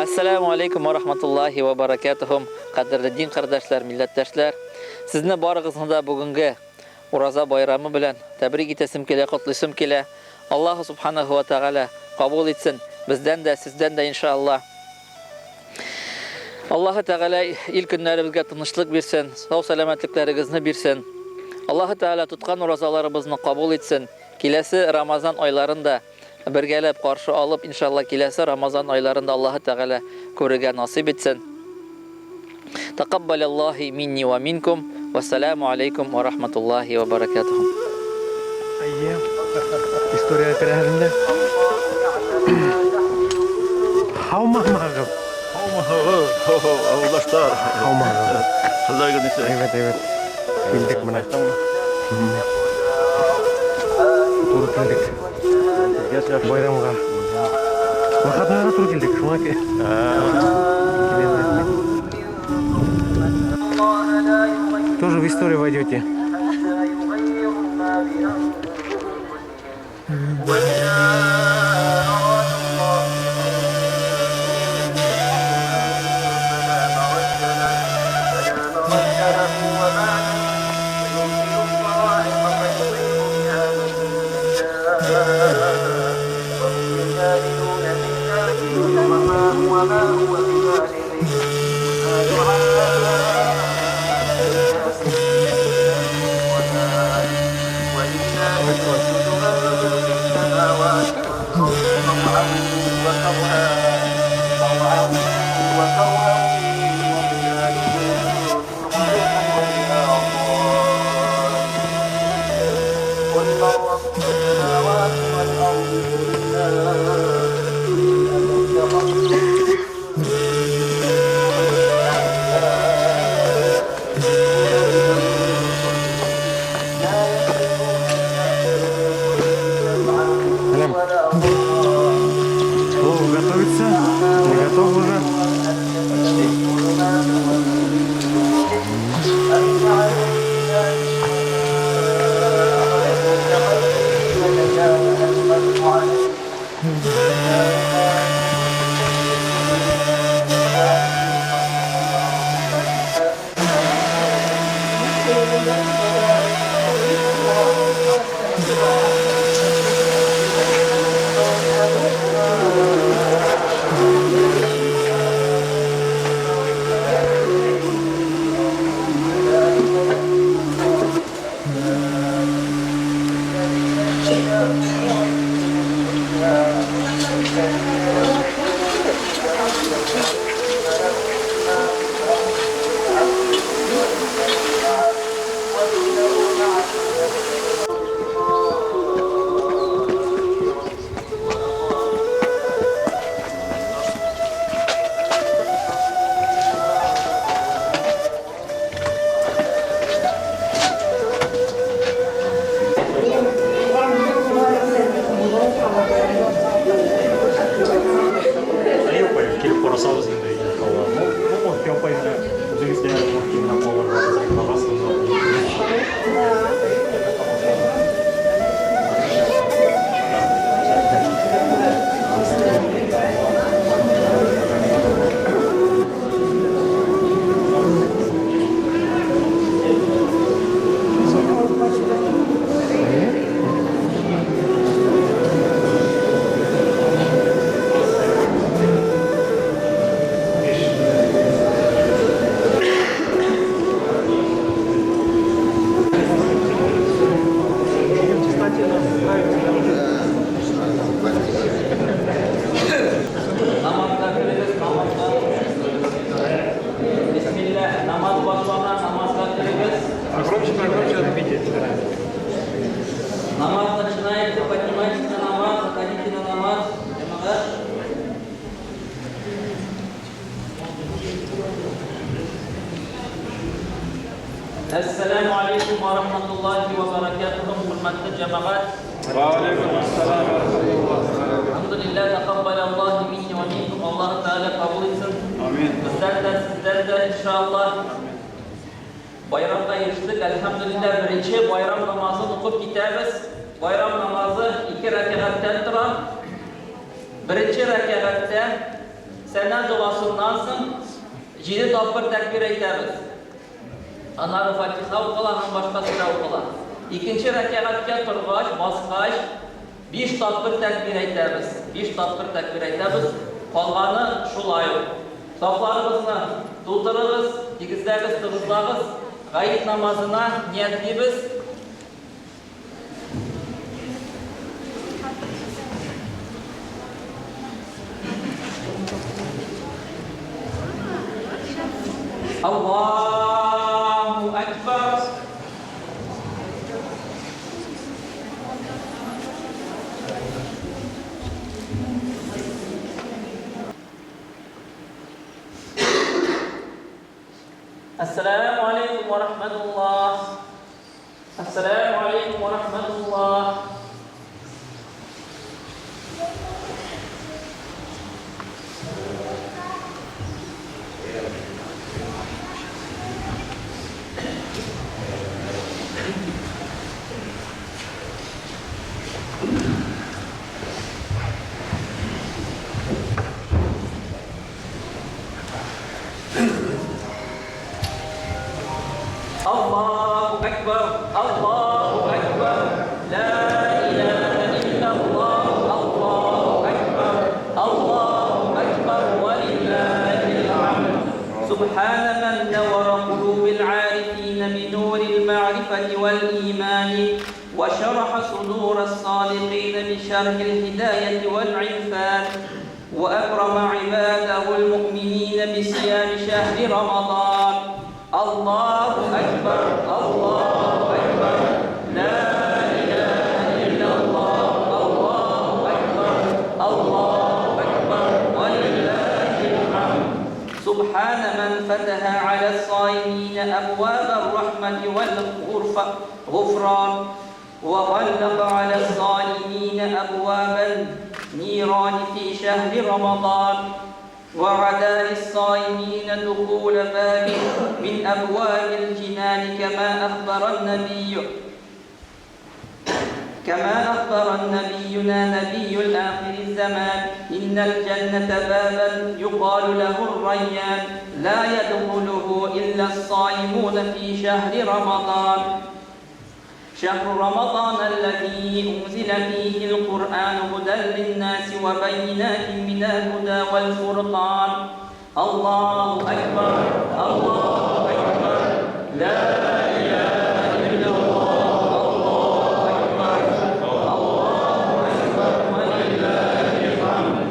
Әссәләмү алейкум ва рахматуллахи ва баракатуху. Кадерле дин кардәшләр, милләттәшләр, сезне барыгызны да бүгенге Ураза байрамы белән тәбрик итәсем килә, котлыйсым килә. Аллаһу субханаху ва тәгалә кабул итсен бездән дә, сездән дә, иншалла. Аллаһы Тәгалә ил көннәребезгә тынычлык бирсен, сау сәламәтлекләрегезне бирсен. Аллаһы Тәгалә тоткан уразаларыбызны кабул итсен. Киләсе Рамазан айларын да бергәләп каршы алып, иншалла, киләсе Рамазан айларын да Аллаһы Тәгалә күрергә насыйп итсен. Тәкаббалаллаһи минни ва минкум. Вассаламу алейкум ва рахматуллахи ва баракатуху. Әйе. История керә инде. Һаумыһыгыз? Һаумыһыгыз, авылдашлар. Һаумыһыгыз. Хәлләрегез ничек? Әйбәт, әйбәт. Килдек менә. Туры килдек. Байрамга. Выходныйга туры килдек, шуңа ки. Тоже в историю войдете. Сәлам. Плов готовится? Не готов уже? Почти. Килеп карасагыз инде, иншалла. Бу апай менә үзегез дә мөмкин калырга әзрәк барасыз. Намазга керегез, намазга. Бисмилла, намаз башлана, намазга керегез. Громче, громче ответите. Намаз начинается, поднимайтесь на намаз, заходите на намаз. Җәмәгать. Әссәләмү алейкум ва рахматуллахи ва баракатуху, хөрмәтле җәмәгать. Ва алейкум ассалам ва рахматуллах. Әлхәмдүлилләһ, тәкәббәләллаһу минни вә минкум. Аллаһы Тәгалә кабул итсен. Амин. Бездән дә, сездән дә, иншаллаһ. Байрамга ирештек, әлхәмдүлилләһ, беренче байрам намазын укып китәбез. Байрам намазы ике рәкәгатьтән тора. Беренче рәкәгатьтә сәнә догасыннан соң җиде тапкыр тәкбир әйтәбез. Аннары Фатиха укыла һәм башка сүрә укыла. Икенче рәкәгатькә торгач, баскач, биш тапкыр тәкбир әйтәбез. Биш тапкыр тәкбир әйтәбез. Калганы шулай ук. Сафларыгызны тутырыгыз, тигезләгез, тыгызлагыз. Гает намазына ниятлибез. Аллаһу әкбәр. Әссәләмү алейкум вә рахматуллаһ. Әссәләмү алейкум вә рахматуллаһ. Аллаһу әкбәр, Аллаһу әкбәр, лә илаһә илляллаһ, Аллаһу әкбәр, Аллаһу әкбәр, вә лиллаһил хәмд. Субхана ман нәввәра кулубил арифин бинурил мәгърифәти вәл иман вә шәраха судурас садикин бишәрхил һидаяти вәл ирфан. وأكرم عباده المؤمنين بصيام شهر رمضان. الله أكبر، الله أكبر، لا إله إلا الله، الله أكبر، الله أكبر، ولله الحمد. سبحان من فتح على الصائمين أبواب الرحمة والغفران وغلق على الظالمين أبواب النيران في شهر رمضان، وعدا للصائمين دخول باب من أبواب الجنان كما أخبر نبينا نبي الآخر الزمان: إن الجنة بابا يقال له الريان لا يدخله إلا الصائمون في شهر رمضان. شهر رمضان الذي أنزل فيه القرآن هدى للناس وبينات من الهدى والفرقان. الله أكبر، الله أكبر، لا إله إلا الله، الله أكبر، الله أكبر، ولله الحمد.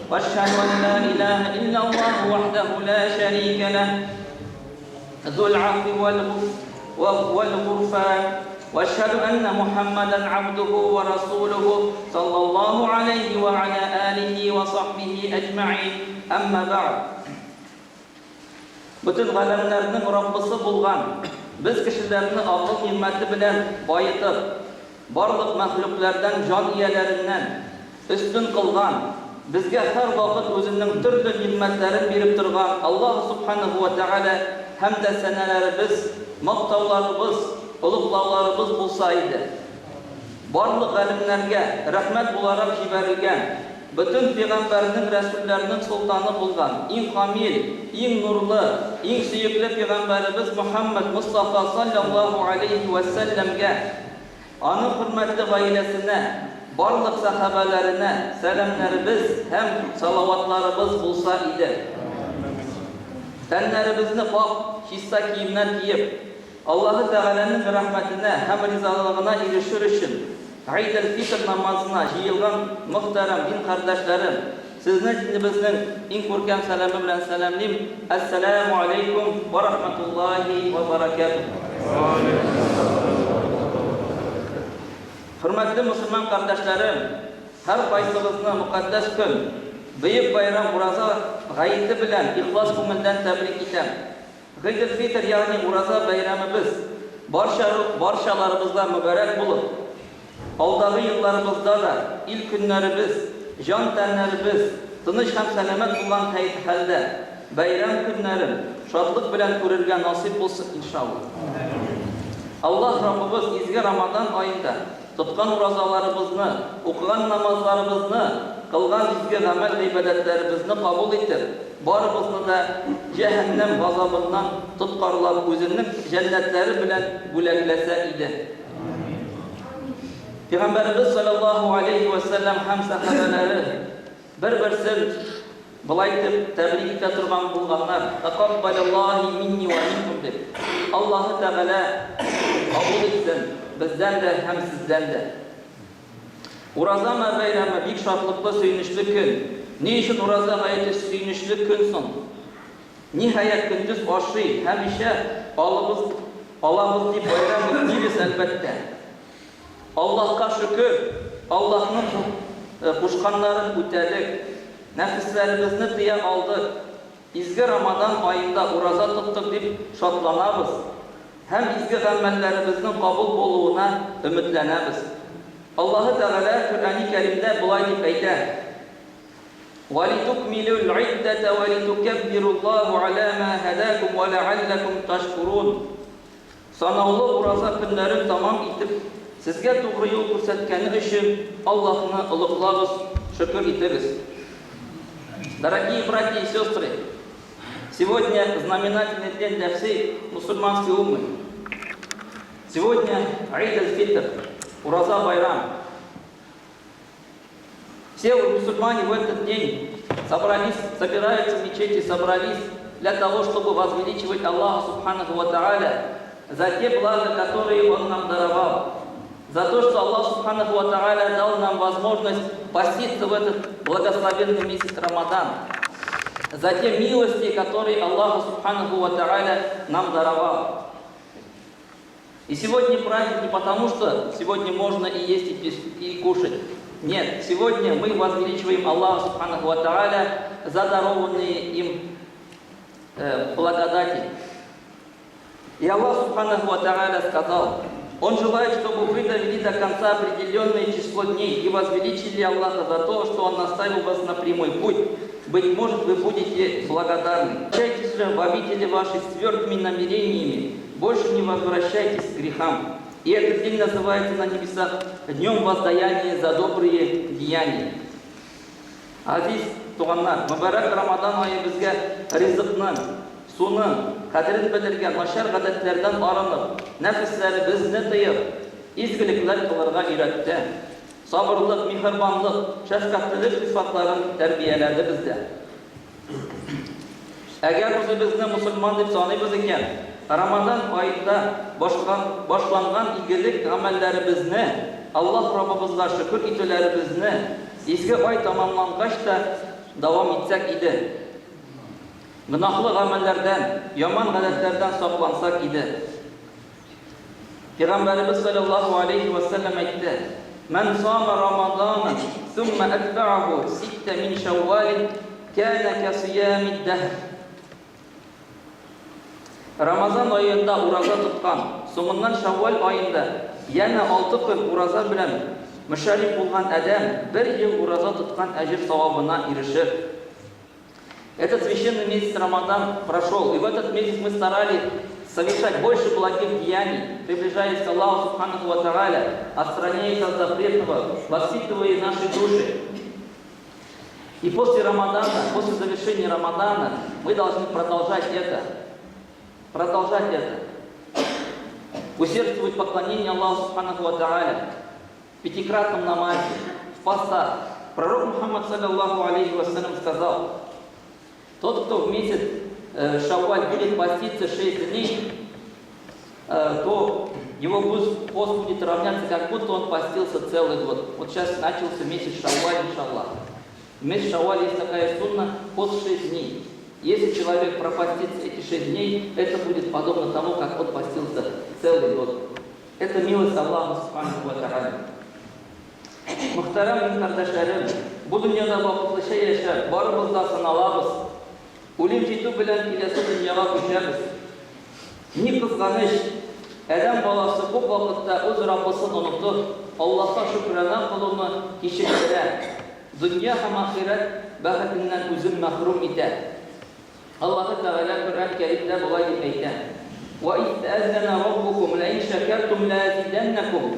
وأشهد أن لا إله إلا الله وحده لا شريك له ذو العفو والغفران. وأشهد أن محمدا عبده ورسوله صلى الله عليه وعلى آله وصحبه أجمعين. أما بعد. Бөтен ғаләмдәрҙең Раббысы булған, беҙ кешеләрне аҡыл ниғмәте белән байытып, барлыҡ мәхлүкләрҙән, жан эйәләренән өҫтөн ҡылған, беҙгә һәр ваҡыт үҙенең төрлө ниғмәттәрен биреп торған Аллаһ Субханаһу ва Тәғәлә һәм дә сәнәләребеҙ, маҡтауларыбыҙ, олоҡлауларыбыҙ булса ине. Барлыҡ ғалимдәргә рәхмәт булараҡ ебәрелгән, бөтөн пәйғәмбәрҙең, рәсүлдәрҙең солтаны булған, иң камил, иң нурлы, иң сөйөклө пәйғәмбәребеҙ Мөхәммәд Мостафа саллаллаһу алейхи вә сәлләмгә, уның хөрмәтле ғаиләсенә, барлыҡ сәхәбәләренә сәләмдәребеҙ һәм салаватларыбыҙ булса ине. Тәннәребеҙҙе пак, чиста кейемдәр кейеп, Аллаһы Тәғәләнең рәхмәтенә һәм ризалығына ирешер өсөн Ғид әл-Фитр намазына йыйылған мөхтәрәм дин ҡәрҙәштәрем, сезне динебеҙҙең иң күркәм сәләме белән сәләмлим. Әссәләмү алейкум ва рахматуллаһи ва баракатуһ. Хөрмәтле мөселман ҡәрҙәштәрем, һәр ҡайһыбыҙҙы мөҡәддәс көн, бөйөк байрам Ураза ғәйете белән ихлас күңелдән тәбрик итәм. Ғид әл-Фитр, ягъни Ураза байрамыбыҙ баршаларыбыҙға мөбәрәк булып, алдағы йылларыбыҙҙа ла ил көннәребеҙ Җан-тәннәребез тыныч һәм сәламәт булган хәлдә бәйрәм көннәрен шатлык белән күрергә насыйп булсын, иншалла. Аллаһ Раббыбыз изге Рамазан аенда тоткан уразаларыбызны, укыган намазларыбызны, кылган изге гамәл-гыйбадәтләребезне кабул итеп, барыбызны да җәһәннәм газабыннан тоткарлап, үзенең җәннәтләре белән бүләкләсә иде. Пәйгамбәребез салләллаһу алейһи вә сәлләм һәм сәхабәләре бер-берсен болай итеп тәбрик итә торган булганнар, Тәкаббаләллаһи минни вә минкум дип. Аллаһы Тәгалә кабул итсен бездән дә һәм сездән дә. Ураза бәйрәме бик шатлыклы, сөенечле көн. Ни өчен Ураза гаете сөенечле көн соң? Ниһаять, көндез ашый һәм эчә алыбыз, алабыз дип бәйрәм итмибез, әлбәттә. Аллаһка шөкер, Аллаһның кушканнарын үтәдек, нәфесләребезне тыя алдык, изге Рамадан аенда ураза тоттык дип шатланабыз һәм изге гамәлләребезнең кабул булуына өметләнәбез. Аллаһы Тәгалә Коръәни Кәримдә болай дип әйтә: وَلِتُكْمِلُوا الْعِدَّةَ وَلِتُكَبِّرُوا اللَّهَ عَلَى مَا هَدَاكُمْ وَلَعَلَّكُمْ تَشْكُرُونَ. Санаулы ураза көннәрен тәмам итеп, сезгә тугры юл күрсәткәне өчен Аллаһны олуглагыз, шөкер итегез. Дорогие братья и сестры, сегодня знаменательный день для всей мусульманской уммы. Сегодня Аид аль-Фитр, Ураза Байрам. Все мусульмане в этот день собрались, собираются в мечети, собрались для того, чтобы возвеличивать Аллаха سبحانه وتعالى за те блага, которые Он нам даровал. За то, что Аллах سبحانه وتعالى дал нам возможность поститься в этот благословенный месяц Рамадан. За те милости, которые Аллах سبحانه وتعالى нам даровал. И сегодня праздник не потому, что сегодня можно и есть, и пить, и кушать. Нет, сегодня мы возвеличиваем Аллаха سبحانه وتعالى за дарованные им благодати. И Аллах سبحانه وتعالى сказал: Он желает, чтобы вы довели до конца определенное число дней и возвеличили Аллаха за то, что Он наставил вас на прямой путь. Быть может, вы будете благодарны. Возвращайтесь же в обители ваши с твердыми намерениями, больше не возвращайтесь к грехам. И этот день называется на небесах днем воздаяния за добрые деяния. Газиз туганнар, мөбарәк Рамадан ае безгә ризыкның, суның кадерен белергә, начар гадәтләрдән арынып, нәфесләребезне тыеп, изгелекләр кылырга өйрәтте. Сабырлык, миһербанлык, шәфкатьлелек сыйфатларын тәрбияләде бездә. Әгәр үзебезне мөселман дип саныйбыз икән, Рамадан аенда башланган игелек гамәлләребезне, Аллаһ Раббыбызга шөкер итүләребезне изге ай тәмамлангач та дәвам итсәк иде. Гөнаһлы гамәлләрдән, яман гадәтләрдән саклансак иде. Пәйгамбәребез салләллаһу алейһи вә сәлләм әйтте: "Мән сама Рамадана, сумма атбa'аху ситта мин шәввалин, кана касиямид даһр". Рамазан аенда ураза тоткан, соңыннан Шәввал аенда янә 6 көн ураза белән мөшәрриф булган адәм бер ел ураза тоткан әҗер савабына ирешер. Этот священный месяц Рамадан прошел, и в этот месяц мы старались совершать больше благих деяний, приближаясь к Аллаху سبحانه وتعالى, отстраняясь от запретного, воспитывая наши души. И после Рамадана, после завершения Рамадана, мы должны продолжать это. Продолжать это. Усердствовать в поклонении Аллаху سبحانه وتعالى, в пятикратном намазе, в постах. Пророк Мухаммад, صلى الله عليه وسلم, сказал: тот, кто в месяц Шавваль будет поститься 6 дней, то его пост будет равняться, как будто он постился целый год. Вот сейчас начался месяц Шавваль, إن شاء الله. В месяц Шавваль есть такая сунна, пост 6 дней. Если человек пропостится эти 6 дней, это будет подобно тому, как он постился целый год. Это милость Аллаха سبحانه وتعالى. Мөхтәрәм кардәшләрем, бу дөньяда вакытлыча яшәп, барыбыз да сыналабыз. Үлем җитү белән киләсе дөньяга күчәбез. Ни кызганыч, адәм баласы күп вакытта үз Раббысын онытып, Аллаһка шөкрана кылуны кичектерә. дөнья һәм ахирәт бәхетеннән үзен мәхрүм итә. Аллаһы Тәгалә Коръән Кәримдә болай дип әйтә: "Ва из тәәззәнә раббукум ләин шәкәртум ләазидәннәкум,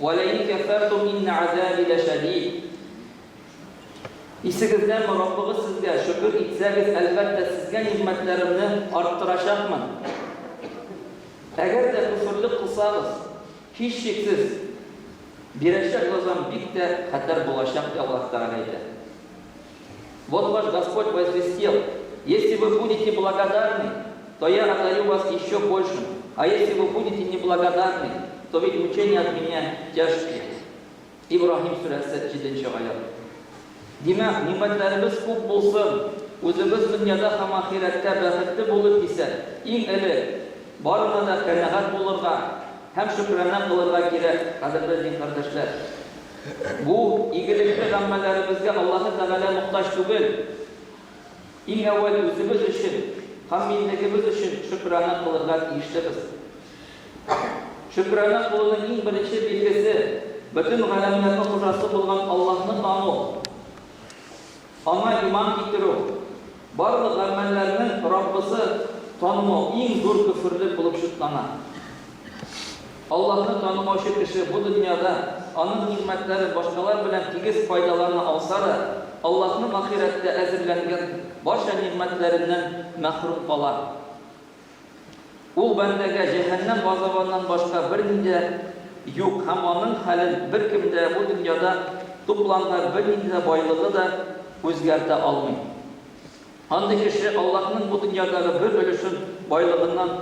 ва ләин кәфәртум иннә азаби ләшәдид". Исегездәме, Раббыгыз сезгә шөкер итсәгез, әлбәттә, сезгә нигъмәтләремне арттырачакмын. Әгәр дә көферлек кылсагыз, һичшиксез, бирәчәк җәзам бик тә хәтәр булачак, дип Аллаһ Тәгалә әйтә. Вот ваш Господь возвестил, если вы будете благодарны, то я одарю вас еще большим, а если вы будете неблагодарны, то ведь мучения от меня тяжкие. Ибраһим сүрәсе, җиденче аять. Димәк, нигъмәтләребез күп булсын, үзебез дөньяда һәм ахирәттә бәхетле булыйк дисәк, иң элек, барына да канәгать булырга һәм шөкранә кылырга кирәк, кадерле дин кардәшләр. Бу игелекле гамәлләребезгә Аллаһы Тәгалә мохтаҗ түгел. Иң әүвәл үзебез өчен һәм минлегебез өчен шөкранә кылырга тиешлебез. Шөкранә кылуның иң беренче билгесе, бөтен галәмнәрнең хуҗасы булган Аллаһны тану, Аңа иман китерү. Барлык гамәлләрнең Раббысы танымау иң зур көферлек булып чутлана. Аллаһны танымаучы кеше бу дөньяда Аның нигъмәтләрен башкалар белән тигез файдалана алса да, Аллаһның ахирәттә әзерләнгән барча нигъмәтләреннән мәхрүм кала. Ул бәндәгә җәһәннәм газабыннан башка берни дә юк һәм аның хәлен беркем дә бу дөньяда тупланган бернинди дә байлыгы да үзгәртә алмый. Андый кеше Аллаһның бу дөньядагы бер өлешен байлыгыннан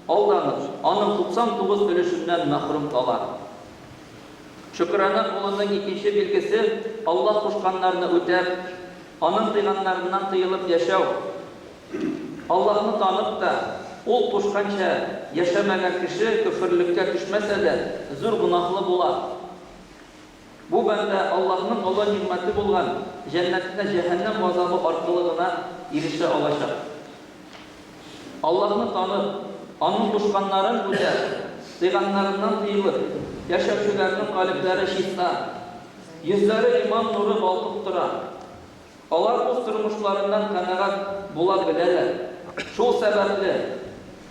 алданып, аның 99 өлешеннән мәхрүм кала. Шөкранә кылуның икенче билгесе, Аллаһ кушканнарны үтәп, Аның тыйганнарыннан тыелып яшәү. Аллаһны танып та, Ул кушканча яшәмәгән кеше көферлеккә төшмәсә дә, зур гөнаһлы була. Бу бәндә Аллаһның олы нигъмәте булган җәннәтенә җәһәннәм газабы аркылы гына ирешә алачак. Аллаһны танып, Аның кушканнарын үтәп, тыйганнарыннан тыелып яшәүчеләрнең калебләре чиста, йөзләре иман нуры балкып тора. Алар үз тормышларыннан канәгать була беләләр. Шул сәбәпле,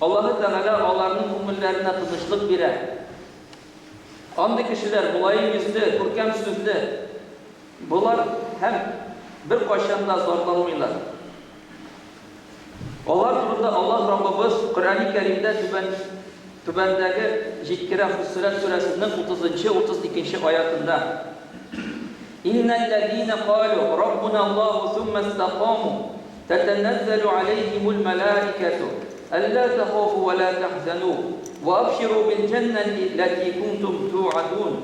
Аллаһы Тәгалә аларның күңелләренә тынычлык бирә. Андый кешеләр мөлаем йөзле, күркәм сүзле булар һәм беркайчан да зарланмыйлар. Алар турында Аллаһ Раббыбыз Коръәни Кәримдә түбән түбәндәге җиткерә Фуссиләт сүрәсенең 30 нчы, 32 нче аятында, Иннәлләзинә калу раббуналлаһу суммә истәкаму тәтәнәззәлү аләйһимул мәлаикәтү әллә тәхафу вә лә тәхзәнү вә абширу бил җәннәти ләти кунтум туадун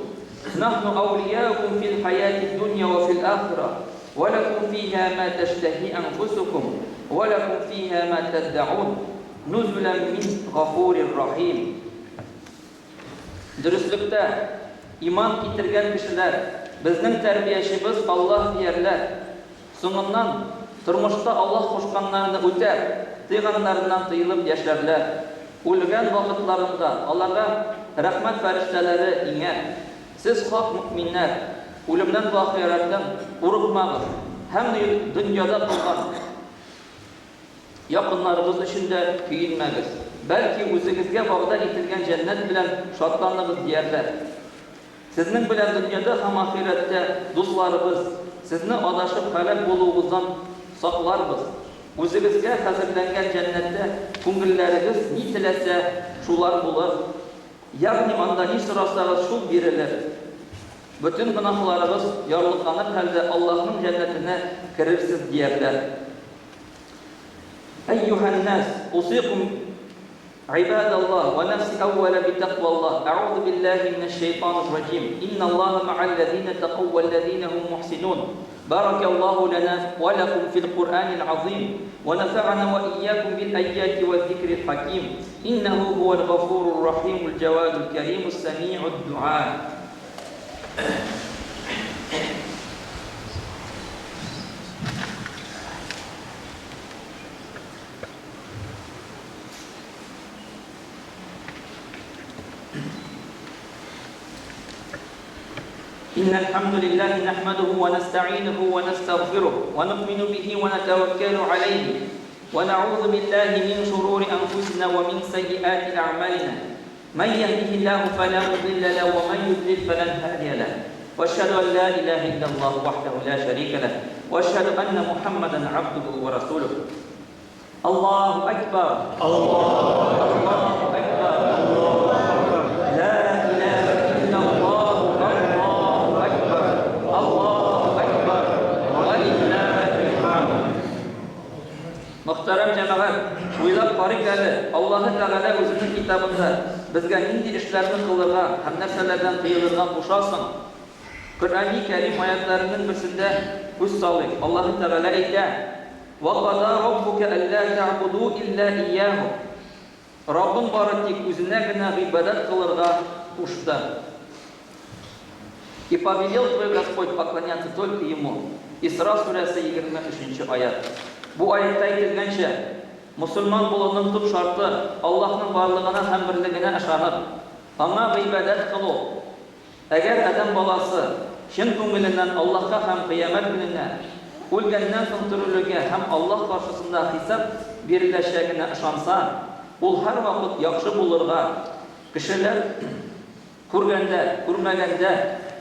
нахну әүлияукум фил хәятид дунья вә фил ахирә вә ләкум фиһә мә тәштәһи әнфусукум вә ләкум фиһә мә тәддәун нузуләм мин гафурир рахим. Дөреслектә, иман китергән кешеләр, Безнең тәрбиячебез Аллаһ диярләр. Соңыннан, тормышта Аллаһ кушканнарны үтәп, тыйганнарыннан тыелып яшәрләр. Үлгән вакытларында аларга рәхмәт фәрештәләре иңәр. Сез хак мөэминнәр, үлемнән вә ахирәттән курыкмагыз һәм дөньяда кылган Якыннарыгыз өчен дә көенмәгез, бәлки үзегезгә вәгъдә ителгән җәннәт белән шатланыгыз, диярләр. Сезнең белән дөньяда һәм ахирәттә дусларыбыз, сезне адашып һәлак булуыгыздан сакларбыз. Үзегезгә хәзерләнгән җәннәттә күңелләрегез ни теләсә, шулар булыр. Ягъни анда ни сорасагыз, шул бирелер. Бөтен гөнаһларыгыз ярлыканыр хәлдә Аллаһның җәннәтенә керерсез, диярләр. Әйюһәннәс, усыйкум гыйбадаллаһ вә нәфси әүвәлә битәкъваллаһ, әгъузу биллаһи минәш-шәйтанир раҗим, инналлаһа мә'әлләзинә тәкау вәлләзинә һум мухсинун, баракаллаһу ләнә вә ләкум фил Куръанил азыйм, вә нәфәгънә вә ияйкум бил әйяти вәз-зикрил хаким, иннәһу һуәл гафурур рахимул җәвадул кәримус сәми'уд дуа. إن الحمد لله نحمده ونستعينه ونستغفره ونؤمن به ونتوكل عليه ونعوذ بالله من شرور أنفسنا ومن سيئات أعمالنا. من يهده الله فلا مضل له ومن يضلل فلن هادي له. وأشهد أن لا إله إلا الله وحده لا شريك له وأشهد أن محمدا عبده ورسوله. الله أكبر، الله أكبر، لا إله إلا الله، الله أكبر، الله أكبر، ولله الحمد. Мөхтәрәм җәмәгать, уйлап карыйк әле, Аллаһы Тәгалә үзенең китабында безгә нинди эшләрне кылырга һәм нәрсәләрдән тыелырга куша соң? Коръәни Кәрим аятларының берсендә күз салыйк. Аллаһы Тәгалә әйтә: "وقضى ربك ألا تعبدوا إلا إياه". Раббың бары тик үзенә генә гыйбадәт кылырга кушты. И повелел твой Господь поклоняться только Ему. Исра сүрәсе 23 аят. Бу аятта әйтелгәнчә, мөселман булуның төп шарты Аллаһның барлыгына һәм берлегенә ышанып, аңа гыйбадәт кылу. Әгәр адәм баласы чын күңеленнән Аллаһка һәм кыямәт көненә, үлгәннән соң терелүгә һәм Аллаһ каршысында хисап биреләчәгенә ышанса, ул һәрвакыт яхшы булырга, кешеләр күргәндә, күрмәгәндә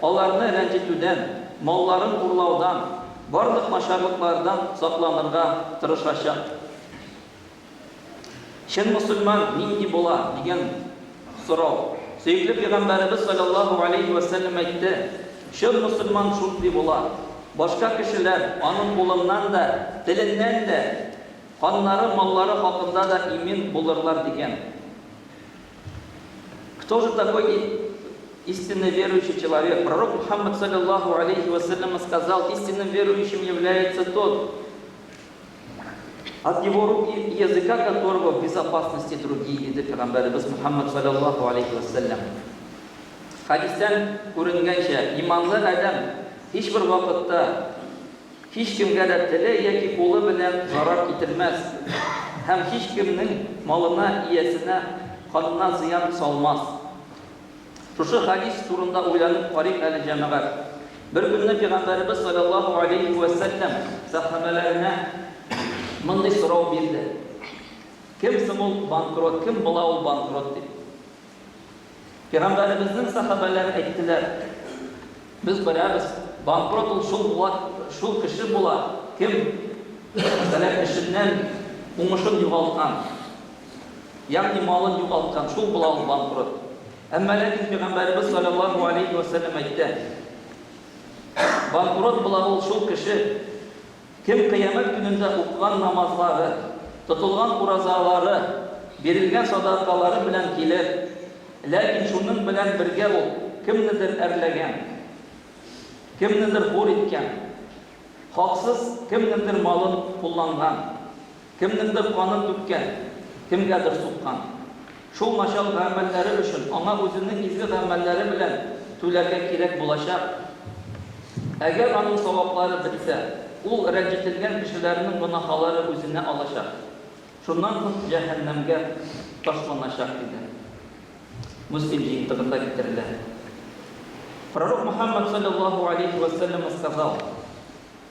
аларны рәнҗетүдән, малларын урлаудан, барлык начарлыклардан сакланырга тырышачак. Чын мөселман нинди була дигән сорау. Сөекле пәйгамбәребез саллаллаһу алейхи ва сәлләм әйтте: "Чын мөселман шундый була. Башка кешеләр аның кулыннан да, теленнән дә, каннары, маллары хакында да имин булырлар", дигән. Кто же такой истинно верующий человек? Пророк Мухаммад, саллаллаху алейхи вассалям, сказал: истинным верующим является тот, от его рук и языка которого в безопасности другие, диде Пәйгамбәребез Мухаммад саллаллаху алейхи вассалям. Хәдистән күренгәнчә, иманлы адәм һичбер вакытта һичкемгә дә теле яки кулы белән зарар китермәс һәм һичкемнең малына, иясенә, канына зыян салмас. Шушы хәдис турында уйланып карыйк әле, җәмәгать. Бер көнне Пәйгамбәребез саллаллаху алейхи вәсәлләм сәхабәләренә мондый сорау бирде: "Кем соң ул банкрот, кем була ул банкрот?" дип. Пәйгамбәребезнең сәхабәләре әйттеләр: "Без беләбез, банкрот ул шул була, шул кеше була, кем, мәсәлән, эшеннән уңышын югалткан, ягъни малын югалткан, шул була ул банкрот". Әмма ләкин Пәйгамбәребез саллаллаху алейхи вәсәлләм әйтте: "Банкрот була ул шул кеше, кем кыямәт көнендә укыган намазлары, тотылган уразалары, бирелгән садакалары белән килер, ләкин шуның белән бергә ул кемнедер әрләгән, кемнедер хур иткән, хаксыз кемнеңдер малын кулланган, кемнеңдер канын түккән, кемгәдер суккан. Шул начар гамәлләре өчен аңа үзенең изге гамәлләре белән түләргә кирәк булачак. Әгәр аның саваплары бетсә, ул рәнҗетелгән кешеләрнең гөнаһлары үзенә алачак. Шуннан соң җәһәннәмгә ташланачак", диде. Муслим җыентыгында китерелә. Пророк Мухаммад, саллаллаху алейхи вассалям, сказал,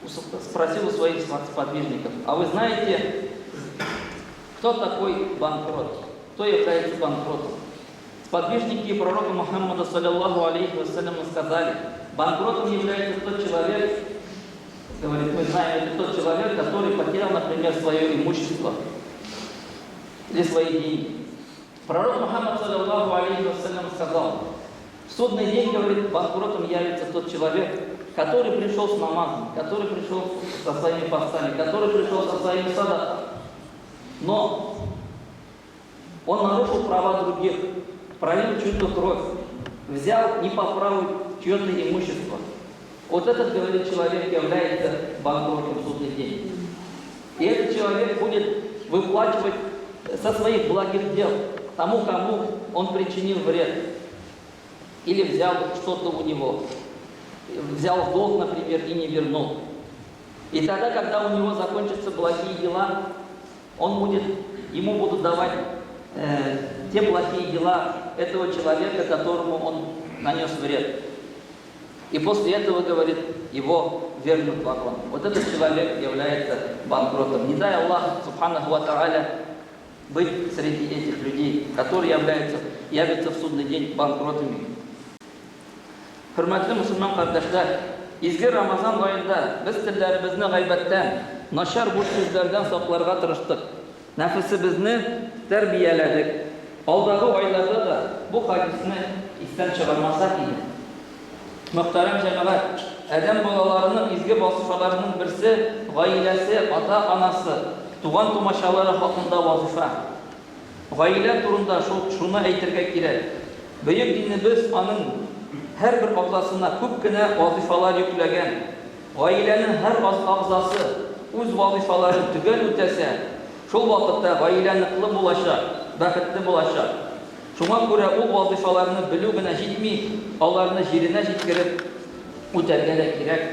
спросил у своих сподвижников: "А вы знаете, кто такой банкрот? Кто является банкротом?" Сподвижники пророка Мухаммада, саллаллаху алейхи вассалям, сказали: "Банкротом является тот человек, говорит, мы знаем, это тот человек, который потерял, например, свое имущество или свои деньги". Пророк Мухаммад, саллаллаху алейхи вассалям, сказал: "В судный день, говорит, банкротом явится тот человек, который пришел с намазом, который пришел со своими постами, который пришел со своими садаками. Но он нарушил права других, пролил чью-то кровь, взял не по праву чье-то имущество. Вот этот, говорит, человек является банкротом в судный день. И этот человек будет выплачивать со своих благих дел тому, кому он причинил вред. Или взял что-то у него. Взял в долг, например, и не вернул. И тогда, когда у него закончатся благие дела, ему будут давать те плохие дела этого человека, которому он нанес вред. И после этого, говорит, его ввергнут в огонь. Вот этот человек является банкротом. Не дай Аллах, سبحانه وتعالى, быть среди этих людей, которые явятся в судный день банкротами. Хөрмәтле мөселман кардәшләр, изге Рамазан аенда без телләребезне гайбәттән, начар буш сүзләрдән сакларга тырыштык. Нәфесебезне тәрбияләдек. Алдагы айларда да бу хадисне истән чыгармасак иде. Мөхтәрәм җәмәгать, адәм балаларының изге вазифаларының берсе гаиләсе, ата-анасы, туган-тумачалары хакында вазифа. Гаилә турында шул шуны әйтергә кирәк, бөек динебез аның һәрбер әгъзасына күп кенә вазифалар йөкләгән. Гаиләнең һәр әгъзасы үз вазифаларын төгәл үтәсә, шул вакытта гаилә ныклы булачак, бәхетле булачак. Шуңа күрә ул вазифаларны белү генә җитми, аларны җиренә җиткереп үтәргә дә кирәк.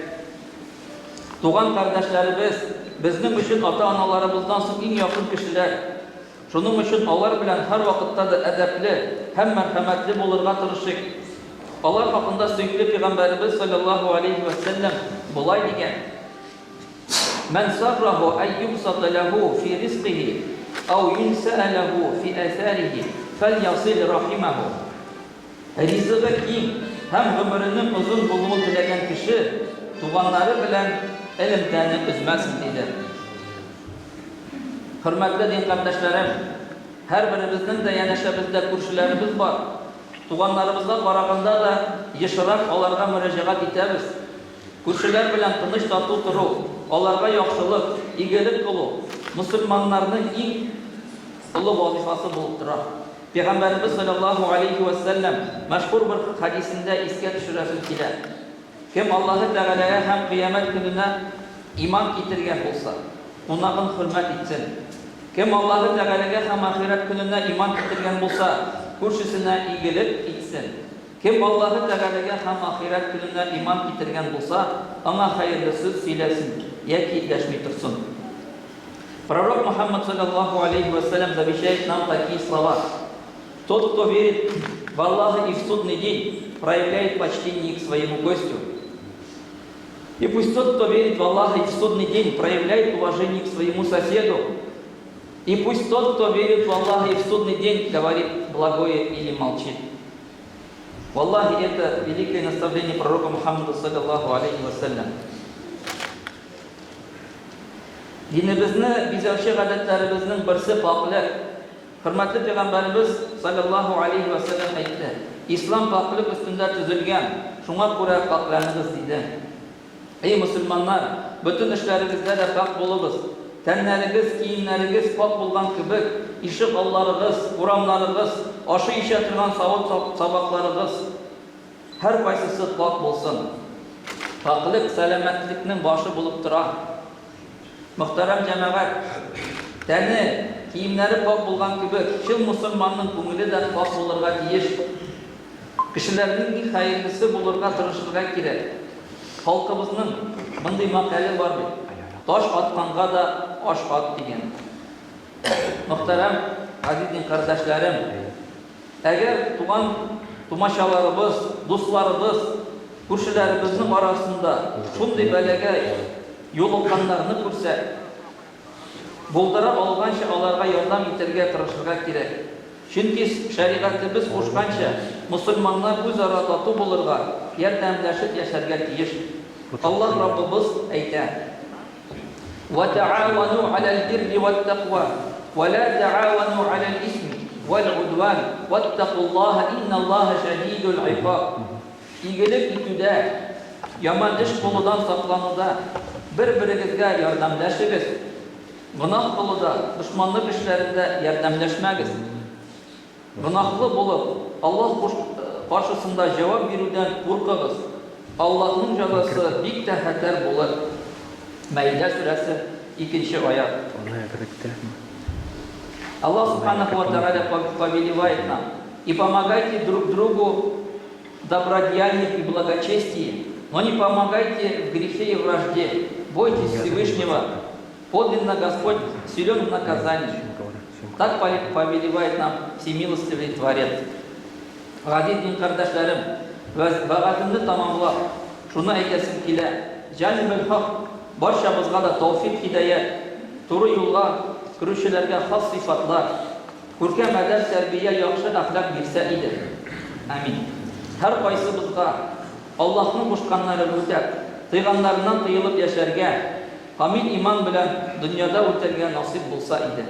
Туган кардәшләребез, безнең өчен ата-аналарыбыздан соң иң якын кешеләр. Шуның өчен алар белән һәрвакытта да әдәпле һәм мәрхәмәтле булырга тырышыйк. Алар хакында сөекле пәйгамбәребез салләллаһу алейһи вә сәлләм болай дигән, Мән сарраһу ән юбсата ләһу фи ризкыһи, ау юнсәә ләһу фи әсәрихи, фәльясил рахимәһу. Ризыгы киң һәм гомеренең озын булуын теләгән кеше туганнары белән элемтәне өзмәсен, диде. Хөрмәтле дин кардәшләрем, һәрберебезнең дә янәшәбездә күршеләребез бар. Туганнарыбызга караганда да ешрак аларга мөрәҗәгать итәбез. Күршеләр белән тыныч-тату тору, аларга яхшылык, игелек кылу, мөселманнарның иң олы вазифасы булып тора. Пәйгамбәребез салләллаһу галәйһи вә сәлләм мәшһүр бер хәдисендә искә төшерәсем килә. Кем Аллаһы Тәгаләгә һәм Кыямәт көненә иман китергән булса, кунагын хөрмәт итсен. Кем Аллаһы Тәгаләгә һәм Ахирәт көненә иман китергән булса, күршесенә игелек итсен. Кем Аллаһы Тәгаләгә һәм Ахирәт көненә иман китергән булса, аңа хәерле сүз сөйләсен яки дәшми торсын. Пророк Мухаммад, саллаллаху алейхи вассалям, завещает нам такие слова. Тот, кто верит в Аллаха и в судный день, проявляет почтение к своему гостю. И пусть тот, кто верит в Аллаха и в судный день, проявляет уважение к своему соседу. И пусть тот, кто верит в Аллаха и в судный день, говорит благое или молчит. Валлахи, это великое наставление пророка Мухаммада, саллаллаху алейхи вассалям. Динебезне бизәүче гадәтләребезнең берсе пакьлек. Хөрмәтле пәйгамбәребез салләллаһу алейһи вә сәлләм әйтте, Ислам пакьлек өстендә төзелгән, шуңа күрә пакьләнегез, диде. Эй, мөселманнар, бөтен эшләрегездә дә пакь булыгыз. Тәннәрегез, киемнәрегез пакь булган кебек, ишек алларыгыз, урамнарыгыз, ашый-эчә торган савыт-сабакларыгыз, Һәркайсысы пакь булсын. Пакьлек сәламәтлекнең башы булып тора. Мөхтәрәм җәмәгать, тәне, киемнәре пакь булган кебек, чын мосылманның күңеле дә пакь булырга тиеш. Кешеләрнең иң хәерлесе булырга тырышырга кирәк. Халкыбызның мондый мәкале бар бит, Таш атканга да аш ат дигән. Мөхтәрәм газиз дин кардәшләрем! Әгәр туган тумачаларыбыз, дусларыбыз, күршеләребезнең арасында шундый бәлагә юлыкканнарны күрсәк, булдыра алганча аларга ярдәм итәргә тырышырга кирәк. Чөнки шәригатебез кушканча, мосылманнар үзара тату булырга, ярдәмләшеп яшәргә тиеш. Аллаһ Раббыбыз әйтә. Вә тәгавәнү галәл-бирри вәт-тәкъва, вә лә тәгавәнү галәл-исми вәл-гудван, вәттәкуллаһа инналлаһа шәдидул-гыйкаб. Игелек итүдә, яман эш кылудан саклануда бер-берегезгә ярдәмләшегез, гөнаһ кылуда, дошманлык эшләрендә ярдәмләшмәгез. Гөнаһлы булып, Аллаһ каршысында җавап бирүдән куркыгыз. Аллаһның җәзасы бик тә хәтәр булыр. Мәидә сүрәсе, икенче аять. Аллаһ Субханаху ва Тәгалә повелевает нам, И помогайте друг другу в добродеяниях и благочестии, но не помогайте в грехе и вражде. Бойтесь Всевышнего, Подлинно Господь силен в наказании. Так повелевает нам всемилостивый Творец. Газиз дин кардәшләрем, вәгаземне тәмамлап, Шуны әйтәсем килә, Җанибел Хак барчабызга да тәүфыйк-һидаять, туры юлга керүчеләргә хас сыйфатлар, күркәм әдәп-тәрбия, яхшы әхлак бирсә иде. Амин. Һәркайсыбызга Аллаһның кушканнарын үтәп, тыйганнарыннан тыелып яшәргә, камил иман белән дөньяда үтәргә насыйп булса иде.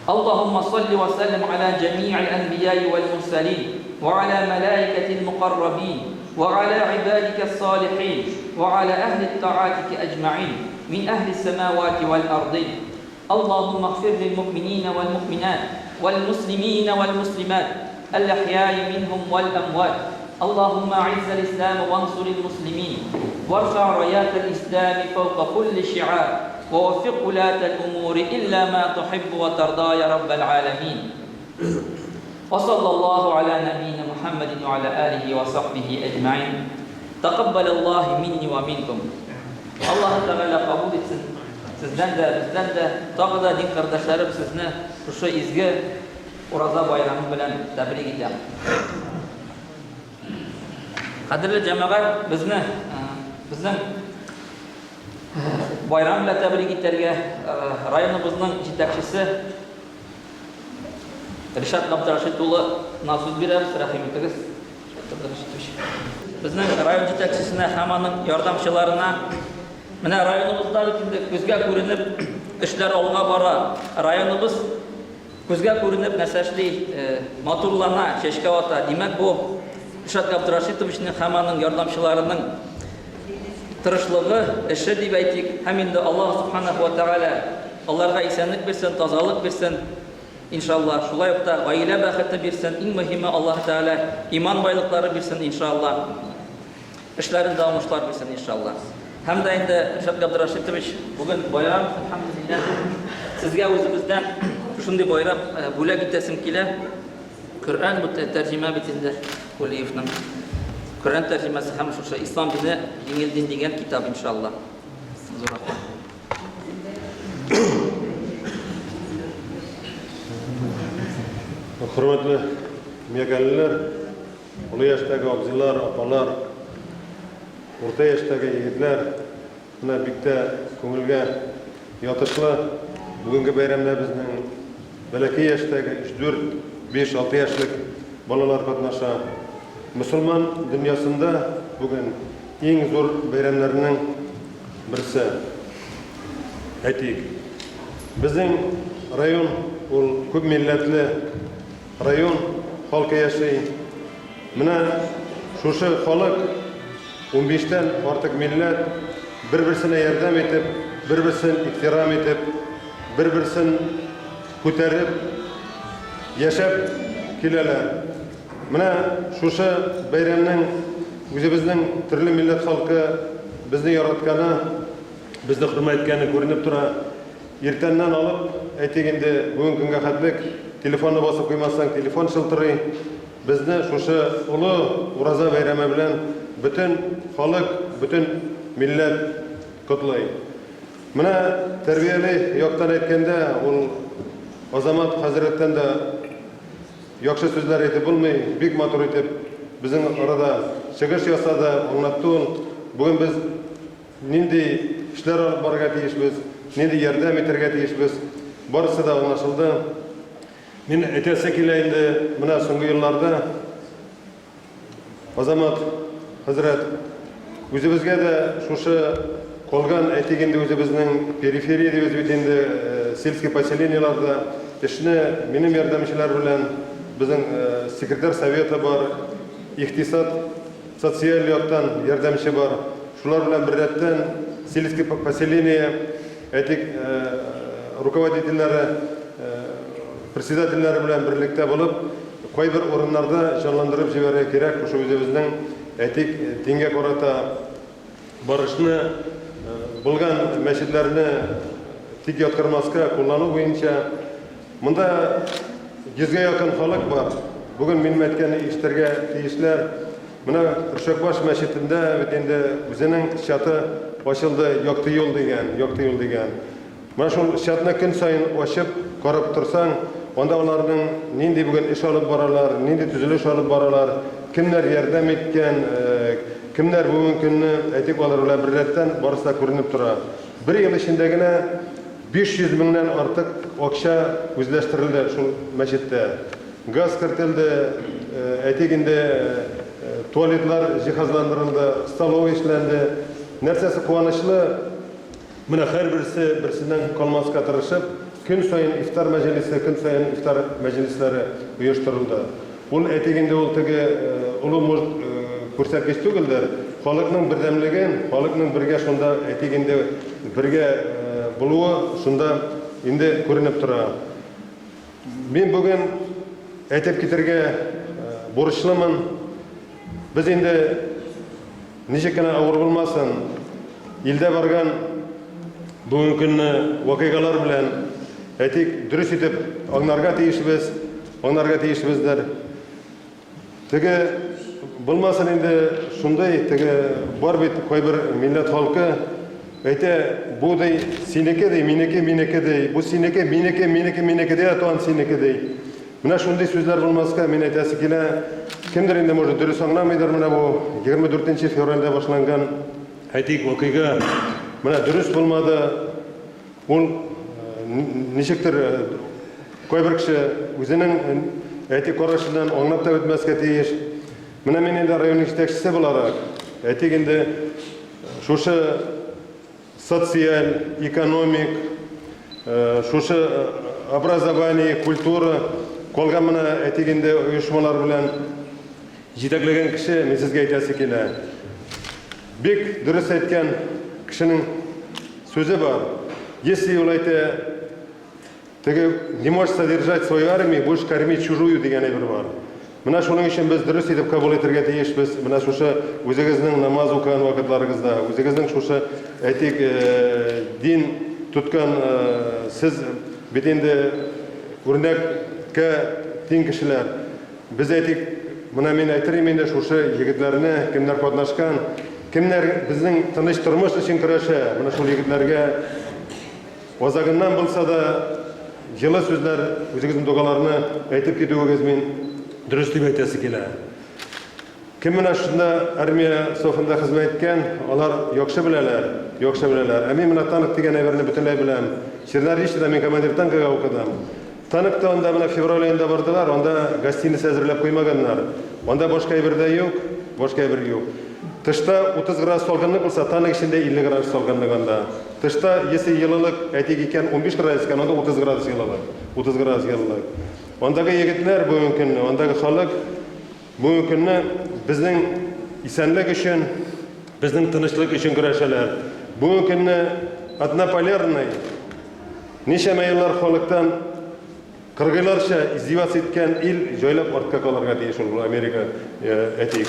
Аллаһумма салли ва сәллим аля җәми'ил әнбияи вәл мурсәлин, ва аля мәлаикәтил мукаррабин, ва аля гыйбадикәс салихин, ва аля әһлит таатики әҗмәгыйн, мин әһлис сәмавати вәл ардин. Аллаһумма гфир лил муъминина вәл муъминат, вәл муслимина вәл муслимат, әл-әхьяи минһум вәл әмват. Аллаһумма агыйззәл ислама вансурил муслимин, варфа раятәл ислами фәүка кулли шиар, ووفق ولاة الأمور إلا ما تحب وترضى يا رب العالمين وصلى الله على نبينا محمد وعلى آله وصحبه أجمعين تقبل الله مني ومنكم Аллаһы Тәгалә кабул итсен сездән дә, бездән дә, тагы да дин кардәшләрем сезне шушы изге Ураза байрамы белән тәбрик итәм. Кадерле җәмәгать, безне безнең Байрам белән тәбрик итәргә районыбызның җитәкчесе Ришат Габдрашит улы на сүз бирәбез, рәхим итегез. Безнең район җитәкчесенә һәм аның ярдәмчыларына менә районыбызда бит инде күзгә күренеп эшләр алга бара. Районыбыз күзгә күренеп нәрсә эшли, матурлана, чәчкә ата. Димәк, бу Ришат Габдрашитовичның һәм аның ярдәмчыларының тырышлыгы, эше дип әйтик, һәм инде Аллаһ Субханаһу ва Тәгалә аларга исәнлек бирсен, тазалык бирсен, иншалла. Шулай ук та гаилә бәхете бирсен, иң мөһиме Аллаһ Тәгалә иман байлыклары бирсен, иншалла. Эшләрендә уңышлар бирсен, иншалла. Һәм дә инде Ришат Габдрашитович, бүген байрам, әлхәмдүлилләһ. Сезгә үзебездән шундый байрам э, бүләк итәсем килә. Коръән бу тәрҗемә бит инде Кулиевның. Коръән тәрҗемәсе һәм шушы Ислам дине җиңел дин дигән китап иншалла. Зур рәхмәт. Хөрмәтле миякәлеләр, олы яшьтәге абзыйлар, апалар, урта яшьтәге егетләр, Менә бик тә күңелгә ятышлы бүгенге бәйрәмдә безнең бәләкәй яшьтәге, өч, дүрт, биш, алты яшьлек балалар катнаша. Мөселман дөньясында бүген иң зур бәйрәмнәрнең берсе. Әйтик, безнең район ул күп милләтле район халкы яши. Менә шушы халык Унбиштән артык милләт бер-берсенә ярдәм итеп, бер-берсен ихтирам итеп, бер-берсен күтәреп яшәп киләләр. Менә шушы бәйрәмнең үзебезнең төрле милләт халкы безне яратканы, безне хөрмәт иткәне күренеп тора. Иртәннән алып, әйтик инде, бүгенге көнгә хәтлек телефонны басып куймасаң, телефон чылтырый. Безне шушы олы Ураза бәйрәме белән бөтен халык, бөтен милләт котлый. Менә тәрбияли яктан әйткәндә, ул Азамат хәзрәттән дә яхшы сүзләр әйтеп булмый, бик матур итеп безнең арада чыгыш ясады, аңлатты ул. Бүген без нинди эшләр алып барырга тиешбез, нинди ярдәм итәргә тиешбез, барысы да аңлашылды. Мин әйтәсе килә инде, менә соңгы елларда Азамат хәзрәт, үзебезгә дә шушы калган, әйтик инде, үзебезнең периферия дибез бит инде, сельский поселениеларда эшне минем ярдәмчеләр белән, безнең секретарь совета бар, икътисад, социаль яктан ярдәмче бар, шулар белән беррәттән сельский поселение, әйтик, руководительләре, председательләре белән берлектә булып, кайбер урыннарда җанландырып җибәрергә кирәк, шушы үзебезнең, әйтик, дингә карата барышны, булган мәчетләрне тик яткырмаска, куллану буенча. Монда йөзгә якын халык бар. Бүген минем әйткәнне ишетергә тиешләр. Менә Өршәкбаш мәчетендә бит инде үзенең чаты ачылды, Якты юл дигән, Якты юл дигән. Менә шул чатны көн саен ачып, карап торсаң, анда аларның нинди бүген эш алып баралар, нинди төзелеш алып баралар, кемнәр ярдәм иткән, Кемнәр бүгенге көнне, әйтик, алар белән беррәттән, барысы да күренеп тора. Бер ел эчендә генә 500 меңнән артык акча үзләштерелде шул мәчеттә. Газ кертелде, әйтик инде, туалетлар җиһазландырылды, столовый эшләнде. Нәрсәсе куанычлы, менә һәрберсе берсеннән калмаска тырышып, көн саен ифтар мәҗлесе, көн саен ифтар мәҗлесләре оештырылды. Ул, әйтик инде, ул теге олы, может, күрсәткеч түгелдер, халыкның бердәмлеген, халыкның бергә шунда, әйтик инде, бергә булуы шунда инде күренеп тора. Мин бүген әйтеп китәргә бурычлымын. Без инде ничек кенә авыр булмасын, илдә барган бүгенге көнне вакыйгалар белән, әйтик, дөрес итеп аңларга тиешбез, аңларга тиешбездер. Теге булмасын инде шундый, теге бар бит кайбер милләт халкы әйтә, бу ди синеке ди, минеке, минеке ди, бу синеке, минеке, минеке, минеке ди, тагын синеке ди. Менә шундый сүзләр булмаска, мин әйтәсе килә, кемдер инде, может, дөрес аңламыйдыр, менә бу 24 февральдә башланган, әйтик, вакыйга менә дөрес булмады. Ул ничектер кайбер кеше үзенең, әйтик, карашыннан аңлап та бетмәскә тиеш. Менә мин инде район җитәкчесе буларак, әйтик инде, шушы социаль, экономик, шушы образование, культура, калган менә, әйтик инде, оешмалар белән җитәкләгән кеше, мин сезгә әйтәсе килә. Бик дөрес әйткән кешенең сүзе бар. Если ул әйтә, теге не можешь содержать свою армию, будешь кормить чужую дигән әйбер бар. Менә шуның өчен без дөрес итеп кабул итәргә тиешбез. Менә шушы үзегезнең намаз укыган вакытларыгызда, үзегезнең шушы, әйтик, дин тоткан сез бит инде үрнәккә тиң кешеләр. Без, әйтик, менә мин әйтер идем инде шушы егетләрне, кемнәр катнашкан, кемнәр безнең тыныч тормыш өчен көрәшә, менә шул егетләргә азагыннан булса да җылы сүзләр, үзегезнең догаларны әйтеп китүегез мин дөрес дип әйтәсе килә. Кем менә шунда армия сафында хезмәт иткән, алар яхшы беләләр, яхшы беләләр. Ә мин менә танк дигән әйберне бөтенләй беләм. Черноречьеда мин командир танкага укыдым. Танкта анда менә февраль аенда бардылар, анда гостиница әзерләп куймаганнар. Анда башка әйбер дә юк, башка әйбер юк. Тышта 30 градус салкынлык булса, танк эчендә 50 градус салкынлык анда. Тышта, если йылылык, әйтик икән, 15 градус икән, анда 30 градус йылылык. 30 градус йылылык. Андагы егетләр бүгенге көнне, андагы халык бүгенге көнне безнең исәнлек өчен, безнең тынычлык өчен көрәшәләр. Бүгенге көнне однополярный ничәмә еллар халыктан кыргыйларча издеваться иткән ил җайлап артка калырга тиеш ул Америка, әйтик.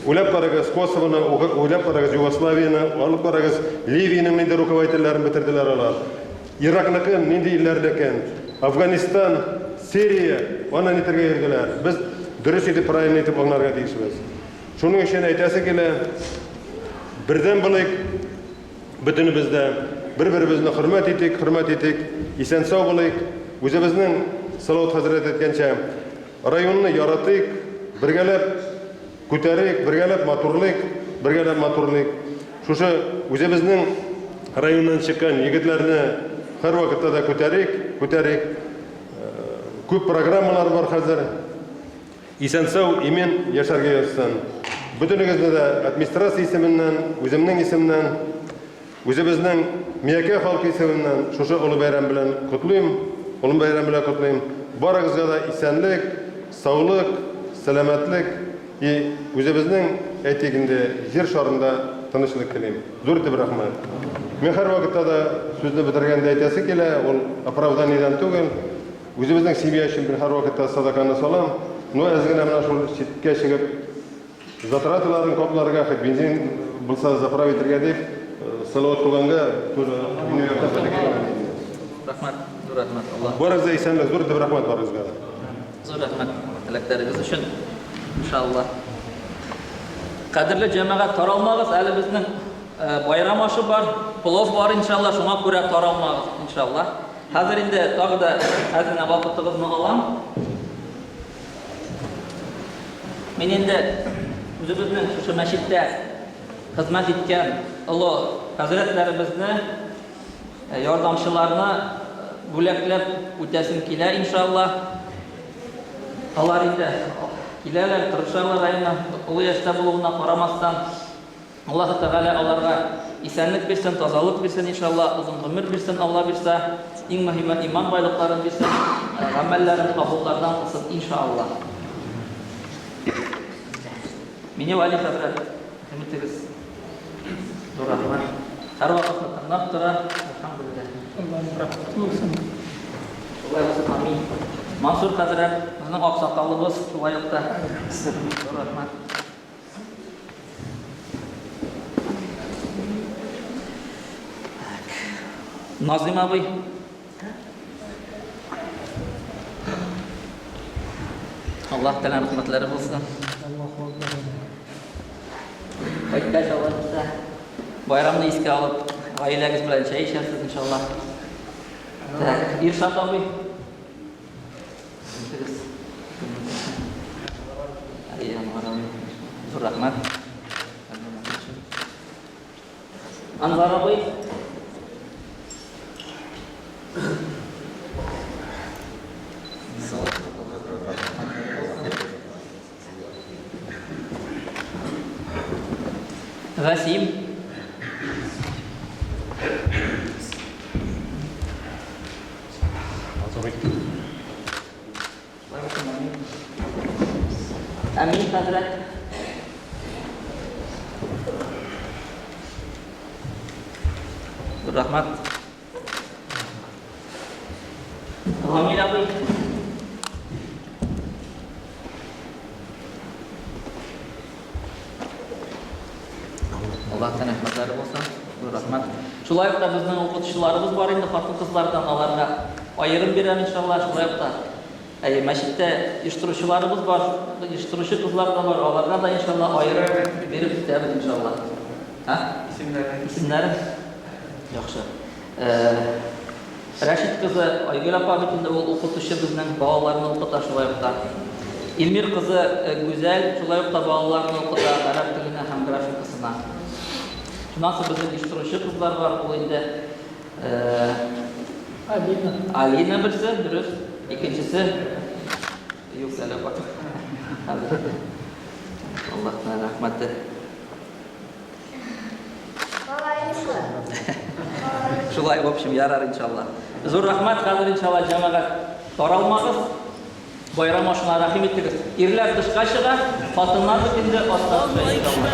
Уйлап карагыз Косовоны, уйлап карагыз Югославияны, алып карагыз Ливиянең нинди руководительләрен бетерделәр алар. Иракныкын, нинди илләрнекен, Афганистан, Сирия, аны нитәргә йөрделәр. Без дөрес итеп, правильно итеп аңларга тиешбез. Шуның өчен әйтәсе килә, бердәм булыйк, бөтенебез дә бер-беребезне хөрмәт итик, хөрмәт итик, исән-сау булыйк. Үзебезнең Салават хәзрәт әйткәнчә, районны яратыйк, бергәләп күтәрик, бергәләп матурлыйк, бергәләп матурлыйк. Шушы үзебезнең районнан чыккан егетләрне һәрвакытта да күтәрик, күтәрик. Күп программалар бар хәзер. Исән-сау, имин яшәргә язсын. Бөтенегезне дә администрация исеменнән, үземнең исемнән, үзебезнең Миякә халкы исеменнән шушы олы бәйрәм белән котлыйм, олы бәйрәм белән котлыйм. Барыгызга да исәнлек, саулык, сәламәтлек и үзебезнең, әйтик инде, җир шарында тынычлык телим. Зур итеп рәхмәт. Мин һәрвакытта да сүзне бетергәндә әйтәсе килә, ул оправданиедән түгел. Үзебезнең семья өчен мин һәрвакытта садаканы салам. Но әз генә менә шул читкә чыгып затраталарын капларга, хоть бензин булса заправить итәргә дип, Салават туганга тоже минем яктан садака. Рәхмәт, зур рәхмәт. Алла. Барыгызга исәнлек, зур итеп рәхмәт барыгызга да. Зур рәхмәт теләкләрегез өчен. Иншалла. Кадерле җәмәгать, таралмагыз, әле безнең байрам ашы бар, плов бар иншалла, шуңа күрә таралмагыз иншалла. Хәзер инде тагы да әз генә вакытыгызны алам. Мин инде Үзебезнең шушы мәчеттә хезмәт иткән олы хәзрәтләребезне, ярдәмчыларны бүләкләп үтәсем килә, иншалла. Алар инде киләләр, тырышалар районнан, олы яшьтә булуына карамастан. Аллаһы Тәгалә аларга исәнлек бирсен, тазалык бирсен, иншалла, озын гомер бирсен, Алла бирсә, иң мөһиме иман байлыкларын бирсен, гамәлләрен кабуллардан кылсын, иншалла. Мине Али хәзрәт, рәхим итегез. Зур рәхмәт. Һәрвакытны тыңлап тора, әлхәмдүлилләһ. Аллаһның рәхмәте булсын. Шулай булсын, амин. Мансур хәзрәт, безнең аксакалыбыз, шулай ук та. Зур рәхмәт. Назым абый. Аллаһ Тәгалә рәхмәтләре булсын. Кайткач Алла бирсә, байрамны искә алып, гаиләгез белән чәй эчәрсез, иншалла. Так, Иршат абый. Зур рәхмәт. Анвар абый. Васим. Әмин хәзрәт. Рәхмәт. Гамил абый. Аллаһтан рәхмәтләре булсын. Зур рәхмәт. Шулай ук та безнең укытучыларыбыз бар инде хатын-кызлардан, аларга аерым бирәм иншалла. Шулай ук та әйе, мәчеттә оештыручыларыбыз бар, оештыручы кызлар да бар, аларга да иншалла аерым биреп үтәбез иншалла. Һа? Исемнәре. Исемнәре? Яхшы. Рәшит кызы Айгөл апа бит инде ул укытучы безнең балаларны укыта шулай ук та. Илмир кызы Гүзәл шулай ук та балаларны укыта гарәп теленә һәм графикасына. Шуннан соң безнең оештыручы кызлар бар, ул инде Алина. Алина берсе, дөрес. Икенчесе юк әле бар. Хәзер. Аллаһның рәхмәте. Шулай, в общем, ярар, иншалла. Зур рәхмәт, хәзер, иншалла, җәмәгать, таралмагыз. Байрам ашына рәхим итегез. Ирләр тышка чыга, хатыннар бит инде ашка төшә, иншалла.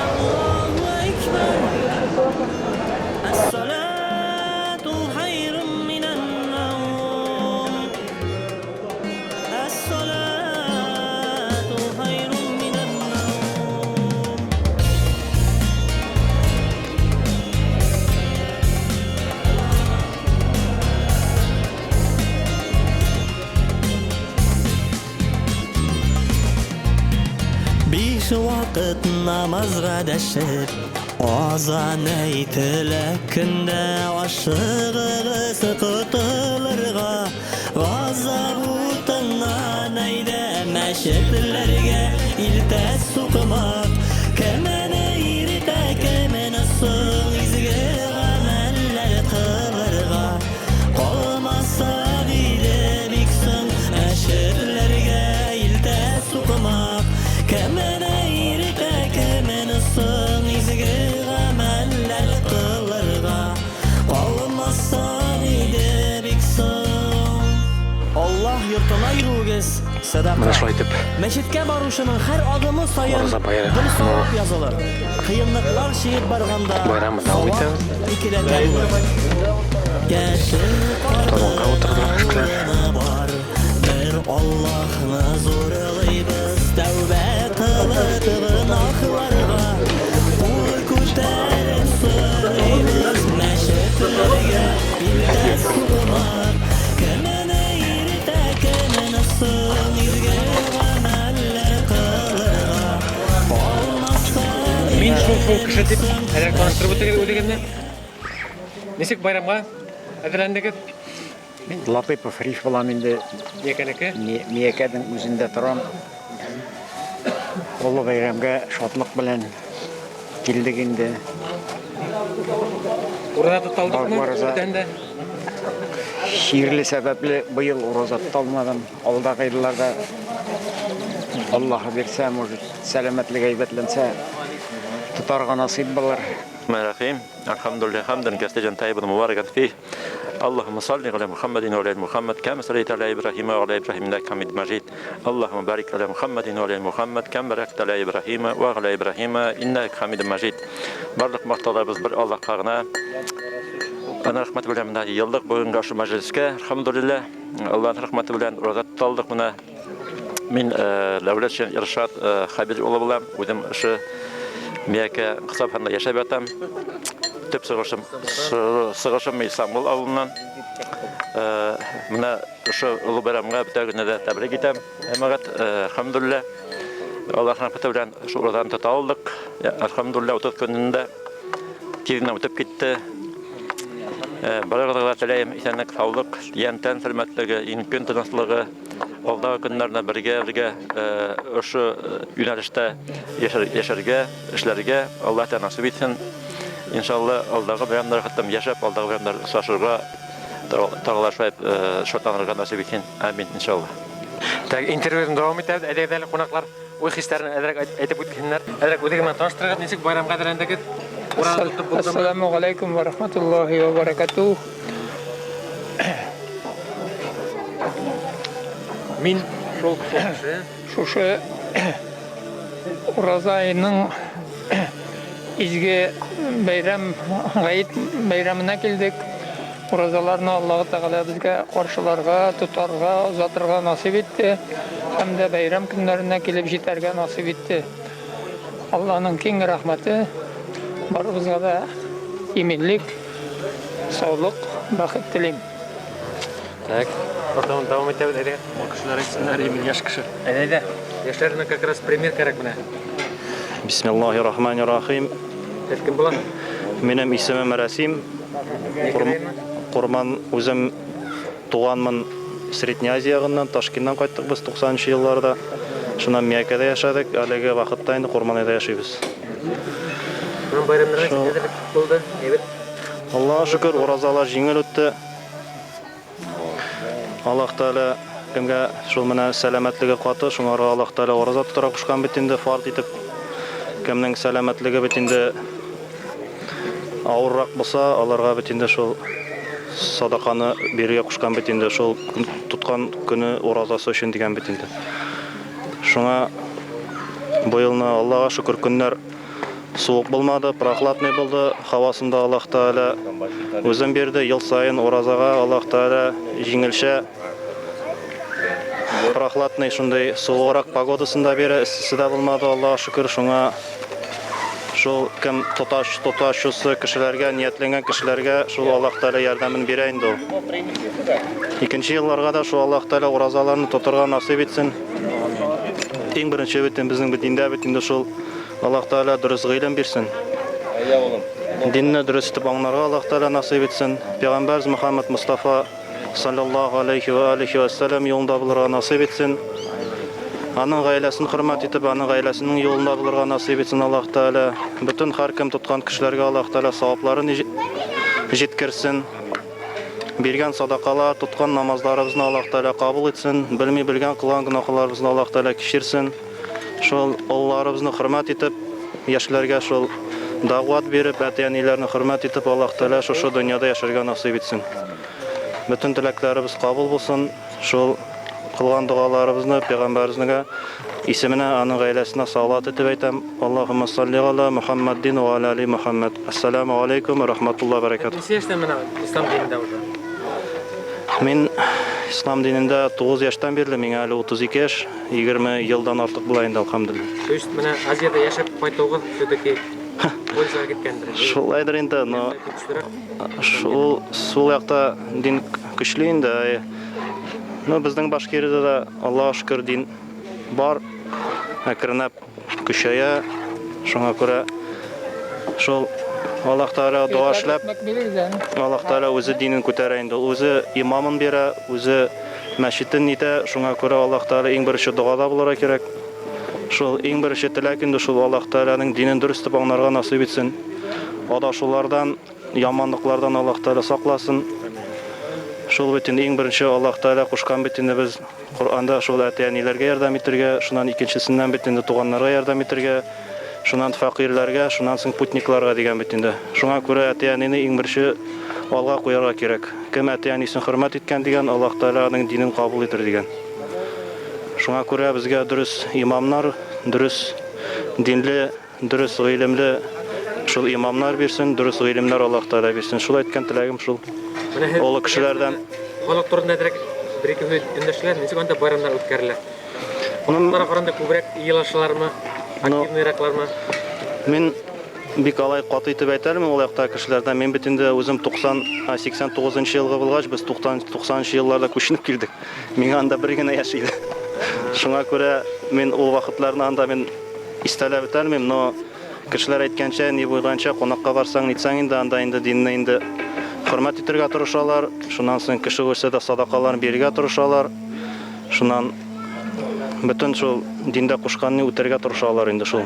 Биш вакыт намазга дәшеп, азан әйтелә көндә, ашыгыгыз котылырга газап утыннан, әйдә мәчетләргә илтә сукмак. Кемне иртә, кемне соң изге гамәлләр кылырга, калмасак иде бик соң, мәчетләргә илтә сукмак. Кемне иртә, кемне соң изге гамәлләр кылырга, калмасак иде бик соң. Аллаһ йортына йөрүегез сәдака. Менә шулай итеп. Мәчеткә баручының һәр адымы саен Ураза байрамы. бер савап язылыр. Кыенлыклар чигеп барганда Байрамы дәвам савап итәбез. икеләтә булыр. Яше Табынга утырдылар кешеләр. бар, бер Аллаһны зурлыйбыз, тәүбә кылып гөнаһларга кул күтәреп сорыйбыз, мәчетләргә илтә сукмак. Кемне иртә, кемне соң изге гамәлләр кылырга, калмаса Мин шул шул кеше дип әзрәк таныштырып үтегез үзегезне. Ничек байрамга әзерләндегез? Мин Латыйпов Риф булам инде. Миякәнеке? Миякәнең үзендә торам. Оло бәйрәмгә шатлык белән килдек инде. Ураза тоталдыкмы? Ураза. Бүтәндә. Чирле сәбәпле быел ураза тота алмадым. Алдагы елларда Аллаһы бирсә, может, сәламәтлек әйбәтләнсә, тотарга насыйп булыр. Рахим. Альхамдулиллах, хамдан кәсиран тайибан мубаракан фих. Аллаһумма салли аля Мухаммадин ва аля Мухаммад, кама саллайта аля Ибрахима ва аля Ибрахим иннака Хамид Мажид. Аллаһумма барик аля Мухаммадин ва аля Мухаммад, кама баракта аля Ибрахима ва аля Ибрахима иннака Хамид Мажид. Барлык мактауларыбыз бер Аллаһка гына. Ана рәхмәте белән менә еллык бүгенге ошо мәҗлескә, альхамдулиллах, Аллаһның рәхмәте белән ураза тоталдык менә. Мин Дәүләтшин Иршат Хәбир улы булам. Үзем ошо Миякә Кысапханда яшәп ятам. Төп сыгышым сыгышым Истанбул авылыннан. Менә ошо олы бәйрәмгә бөтәгезне дә тәбрик итәм. Җәмәгать, альхамдулиллах. Аллаһ рәхмәте белән шул уразаны тота алдык. Альхамдулиллах, 30 көнендә тиз генә үтеп китте. Барыгызга да теләем исәнлек, саулык, йән тән сәламәтлеге, ил-көн тынычлыгы. Алдагы көннәрне бергә-бергә ошо юнәлештә яшәргә, эшләргә Аллаһ Тәгалә насыйп итсен. Иншалла, алдагы бәйрәмнәр хәтта яшәп, алдагы бәйрәмнәр очрашырга, тагы да шулай шатланырга насыйп итсен. Амин, иншалла. Так, интервьюны дәвам итәбез. Әйдәгез әле, кунаклар уй хисләрен әзрәк әйтеп үткәннәр. Әзрәк үзегез белән таныштырыгыз, ничек байрамга әзерләндегез? Ураза тотып булдымы? Ассаламу алейкум ва рахматуллахи ва баракатух. Мин шул кеше. Шушы ураза аеның изге бәйрәм, гает бәйрәменә килдек. Уразаларны Аллаһы Тәгалә безгә каршыларга, тотарга, озатырга насыйп итте һәм дә бәйрәм көннәренә килеп җитәргә насыйп итте. Аллаһның киң рәхмәте барыбызга да иминлек, саулык, бәхет телим. Так, потом дәвам итәбез, әйдә. Бу кешеләр әйтсеннәр, мин яшь кеше. Әйдә, әйдә. Яшьләренә как раз пример кирәк менә. Бисмиллахи рахмани рахим. Сез кем була? Минем исемем Рәсим. Курман үзем туганмын Средний Азия ягыннан, Ташкенттан кайттык без 90 елларда. Шуннан Миякәдә яшәдек, әлеге вакытта инде Курманайда яшибез. Шуннан байрамнарга әзерлек булды, әйбәт. Аллаһка шөкер, уразалар җиңел үтте. Аллаһ Тәгалә кемгә шул менә сәламәтлеге каты, шуңарга Аллаһ Тәгалә ураза тотарга кушкан бит инде, фарз итеп. Кемнең сәламәтлеге бит инде авыррак булса, аларга бит инде шул садаканы бирергә кушкан бит инде, шул тоткан көне уразасы өчен дигән бит инде. Шуңа быелны Аллаһка шөкер, көннәр суык булмады, прохладный булды. Һавасын да Аллаһ Тәгалә үзен бирде. Ел саен уразага Аллаһ Тәгалә җиңелчә прохладный шундый суыграк погодасын да бирә, эссесе дә булмады, Аллаһка шөкер. Шуңа шул кем тоташ тоташучы кешеләргә, ниятләнгән кешеләргә шул Аллаһ Тәгалә ярдәмен бирә инде ул. Икенче елларга да шул Аллаһ Тәгалә уразаларны тотарга насыйп итсен. Иң беренче бит безнең бит диндә бит инде шул Аллаһ Тәгалә дөрес гыйлем бирсен. Динне дөрес итеп аңларга Аллаһ Тәгалә насыйп итсен. Пәйгамбәрбез Мөхәммәд Мустафа саллаллаһу алейхи ва алихи ва сәлләм юлында булырга насыйп итсен. Аның гаиләсен хөрмәт итеп, аның гаиләсенең юлында булырга насыйп итсен Аллаһ Тәгалә. Бөтен һәркем тоткан кешеләргә Аллаһ Тәгалә савапларын җиткерсен. Биргән садакалар, тоткан намазларыбызны Аллаһ Тәгалә кабул итсен. Белми белгән кылган гөнаһларыбызны Аллаһ Тәгалә кичерсен. Шул олыларыбызны хөрмәт итеп, яшьләргә шул дәгъват биреп, әти-әниләрне хөрмәт итеп, Аллаһ Тәгалә шушы дөньяда яшәргә насыйп итсен. Бөтен теләкләребез кабул булсын. Шул кылган догаларыбызны пәйгамбәребезнең исеменә, аның гаиләсенә салават итеп әйтәм. Аллаһумма салли аля Мухаммадин ва аля али Мухаммад. Ассаламу алейкум ва рахматуллаһи ва баракатуһ. Ничә яшьтән менә ислам динендә уже? Мин ислам динендә 9 яшьтән бирле, миңа әле 32 яшь, 20 елдан артык була инде, алхамдулилла. То есть менә Азиядә яшәп кайтуыгыз все-таки пользага киткәндер. Шулайдыр инде, но шул сул якта дин көчле инде. Ну, безнең Башкириядә дә, Аллаһка шөкер, дин бар. Әкренләп көчәя. Шуңа күрә шул Аллаһ Тәгалә дога эшләп, Аллаһ Тәгалә үзе динен күтәрә инде. Ул үзе имамын бирә, үзе мәчетен нитә. Шуңа күрә Аллаһ Тәгалә иң беренче догада булырга кирәк. Шул иң беренче теләк инде шул Аллаһ Тәгаләнең динен дөрес итеп аңларга насыйп итсен. Адашулардан, яманлыклардан Аллаһ Тәгалә сакласын. Шул бит инде иң беренче Аллаһ Тәгалә кушкан бит инде без Коръәндә шул әти-әниләргә ярдәм итергә, шуннан икенчесеннән бит инде туганнарга ярдәм итергә, шуннан фәкыйрьләргә, шуннан соң путникларга дигән бит инде. Шуңа күрә әти-әнине иң беренче алга куярга кирәк. Кем әти-әнисен хөрмәт иткән дигән, Аллаһ Тәгалә аның динен кабул итер дигән. Шуңа күрә безгә дөрес имамнар, дөрес динле, дөрес гыйлемле шул имамнар бирсен, дөрес гыйлемнәр Аллаһ Тәгалә бирсен. Шул әйткән теләгем шул. Олы кешеләрдән. Халык турында әзрәк бер-ике һүз эндәшәләр, ничек анда байрамнар үткәрелә? Халыкларга караганда күбрәк елашалармы, активныйраклармы? Мин бик алай каты итеп әйтә алмыйм ул яктагы кешеләрдән. Мин бит инде үзем 90, 89 нчы елгы булгач, без 90 нчы елларда күченеп килдек. Миңа анда бер генә яшь иде. Шуңа күрә мин ул вакытларны анда мин истәләп бетә алмыйм, но кешеләр әйткәнчә, ни буйганча, кунакка барсаң, нитсәң инде, анда инде динне инде хөрмәт итергә тырышалар. Шуннан соң кеше үлсә дә садакаларын бирергә тырышалар. Шуннан бөтен шул диндә кушканны үтәргә тырышалар инде шул.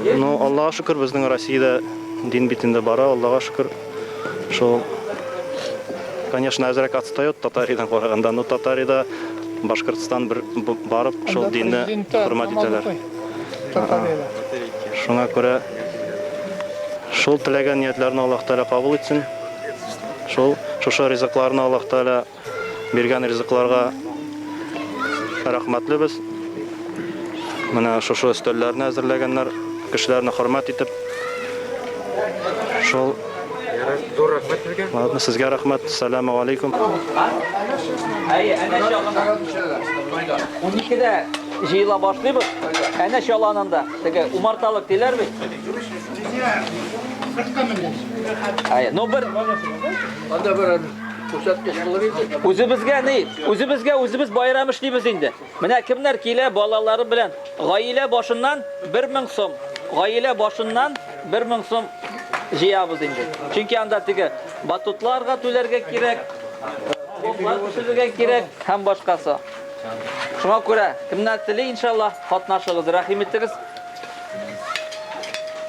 Ну, Аллага шөкер, безнең Россиядә дин бит инде бара, Аллага шөкер. Шул, конечно, әзрәк отстает Татаридан караганда, но Татарида Башкортстан бер барып шул динне хөрмәт итәләр. Шуңа күрә шул теләгән ниятләрне Аллаһ Тәгалә кабул итсен. Шул шушы ризыкларны Аллаһ Тәгалә Биргән ризыкларга рәхмәтлебез. Менә шушы өстәлләрне әзерләгәннәр, кешеләрне хөрмәт итеп. Шул. Зур рәхмәт сезгә. Ладно, сезгә рәхмәт. Сәламу алейкум. Әйе, әнә чалына. 12-дә җыела башлыйбыз. Әнә чаланында. Теге умарталык диләр бит. Әйе, ну бер Анда бер күрсәткеч булыр иде. Үзебезгә ни, үзебезгә үзебез байрам эшлибез инде. Менә кемнәр килә балалары белән. Гаилә башыннан 1000 сум. Гаилә башыннан 1000 сум җыябыз инде. Чөнки анда теге батутларга түләргә кирәк, пловлар пешерергә кирәк һәм башкасы. Шуңа күрә кемнәр тели, иншаллаһ, катнашыгыз, рәхим итегез.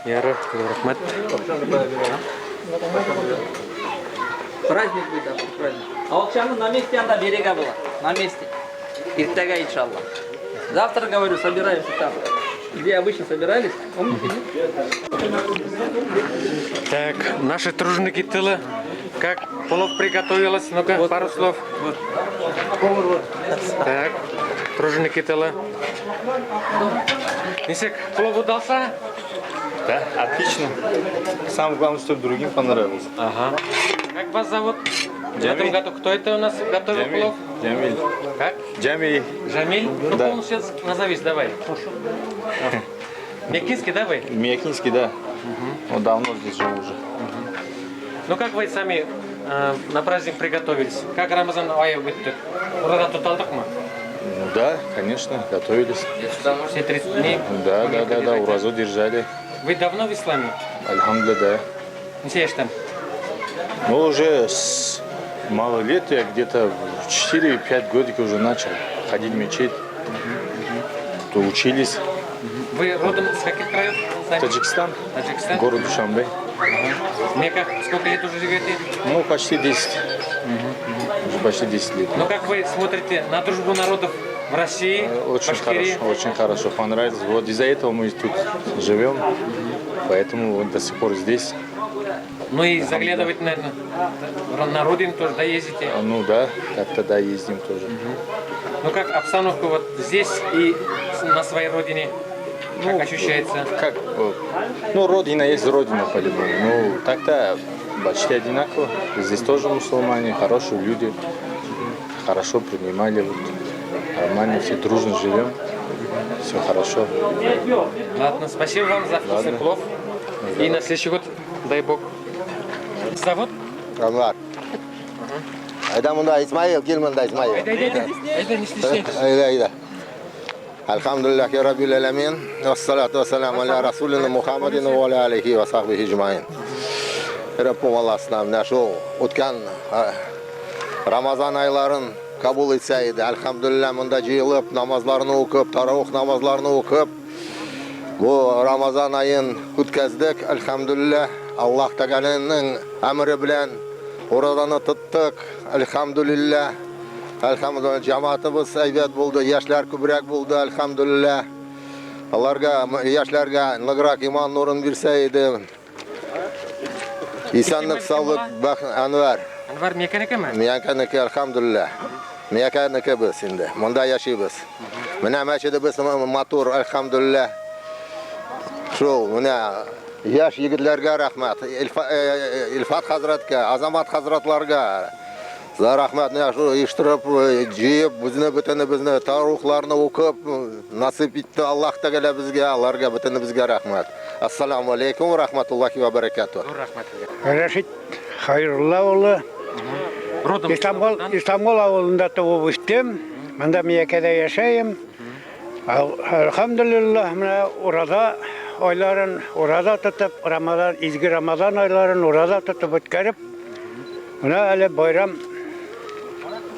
Ярар, рәхмәт. Праздник будет, праздник. А акчаны на месте анда бирергә була. На месте. Иртәгә, иншаллаһ. Завтра, говорю, собираемся там, где обычно собирались. Помните, нет? Так, наши труженики тыла. Как плов приготовилась? Ну-ка, вот, пару слов. Вот. Так, труженики тыла. Нисек, плов удался? Да, отлично. Самое главное, чтобы другим понравился. Ага. Как вас зовут? В этом году кто это у нас готовил Джамиль. плов? Джамиль. Как? Джамиль. Джамиль? Ну, Да. полностью назовись, давай. Мекинский, да, вы? Миякинский, да. Ну, давно здесь живу уже. Ну, как вы сами на праздник приготовились? Как Рамазан ае үтте? Ураза тоталдыҡмы? Ну да, конечно, готовились. Все 30 дней? Да, уразу держали. Вы давно в исламе? Альхамдулилля, да. Нисә йәштән? Ну, уже с мало лет я где-то в 4-5 годиков уже начал ходить в мечеть. То учились. Вы родом с каких краев? Сами? Таджикистан. Таджикистан? Город Душанбе. В Мекках сколько лет уже живете? Ну, почти 10. Уже почти 10 лет. Ну, как вы смотрите на дружбу народов в России, Очень Башкирии? хорошо, очень хорошо, понравилось. Вот из-за этого мы тут живем, поэтому вот до сих пор здесь. Ну и заглядывать, наверное, на родину тоже, да, ездите? Ну да, как-то да, ездим тоже. Ну как обстановка вот здесь и на своей родине, как ощущается? Как, ну, родина есть родина по-любому. Ну, так-то почти одинаково. Здесь тоже мусульмане, хорошие люди, хорошо принимали, вот, нормально, все дружно живем, все хорошо. Ладно, спасибо вам за вкусный Ладно. плов. И на следующий год, дай бог. Зовут? Анвар. Әйҙә бында Исмаил, кил бында Исмаил. Әйҙә, әйҙә, әйҙә, не стесняйтесь. Әйҙә, әйҙә. Әлхәмдүлилләһи раббил әләмин. Вассалату вассаламу аля расулина Мухаммадин ва аля алихи ва сахбихи ажмаин. Раббым Аллаһ менә шул үткән Рамазан айларын кабул итсә иде. Әлхәмдүлилләһ, монда җыелып, намазларны укып, таравих намазларны укып, бу Рамазан аен үткәздек. Әлхәмдүлилләһ, Аллаһ Тәгаләнең әмере белән уразаны тоттык. Әлхәмдүлилләһ. Әлхәмдүлилләһ, җәмәгатебез әйбәт булды, яшьләр күбрәк булды, әлхәмдүлилләһ. Аларга, яшьләргә ныграк иман нурын бирсә иде. Исәнлек, саулык, бәхет, Әнвәр. Әнвәр Миякәнекеме? Миякәнеке, әлхәмдүлилләһ. Миякәнеке без инде. Монда яшибез. Менә мәчетебез матур, әлхәмдүлилләһ. Шул, менә яшь егетләргә рәхмәт. Илфат хәзрәткә, Азамат хәзрәтләргә рәхмәт. Менә шул оештырып, җыеп, безне бөтенебезне тарухларны укып, насыйп итте Аллаһ Тәгалә безгә, аларга бөтенебезгә рәхмәт. Ассаламу алейкум ва рахматуллахи ва баракатуh. Зур рәхмәт сезгә. Рәшит Хайрулла улы. Исламгол, Исламгол авылында туып үстем. Монда Миякәдә яшәем. Әлхәмдүлиллаһ, менә ураза айларын ураза тотып, Рамазан, изге Рамазан айларын ураза тотып үткәреп, менә әле байрам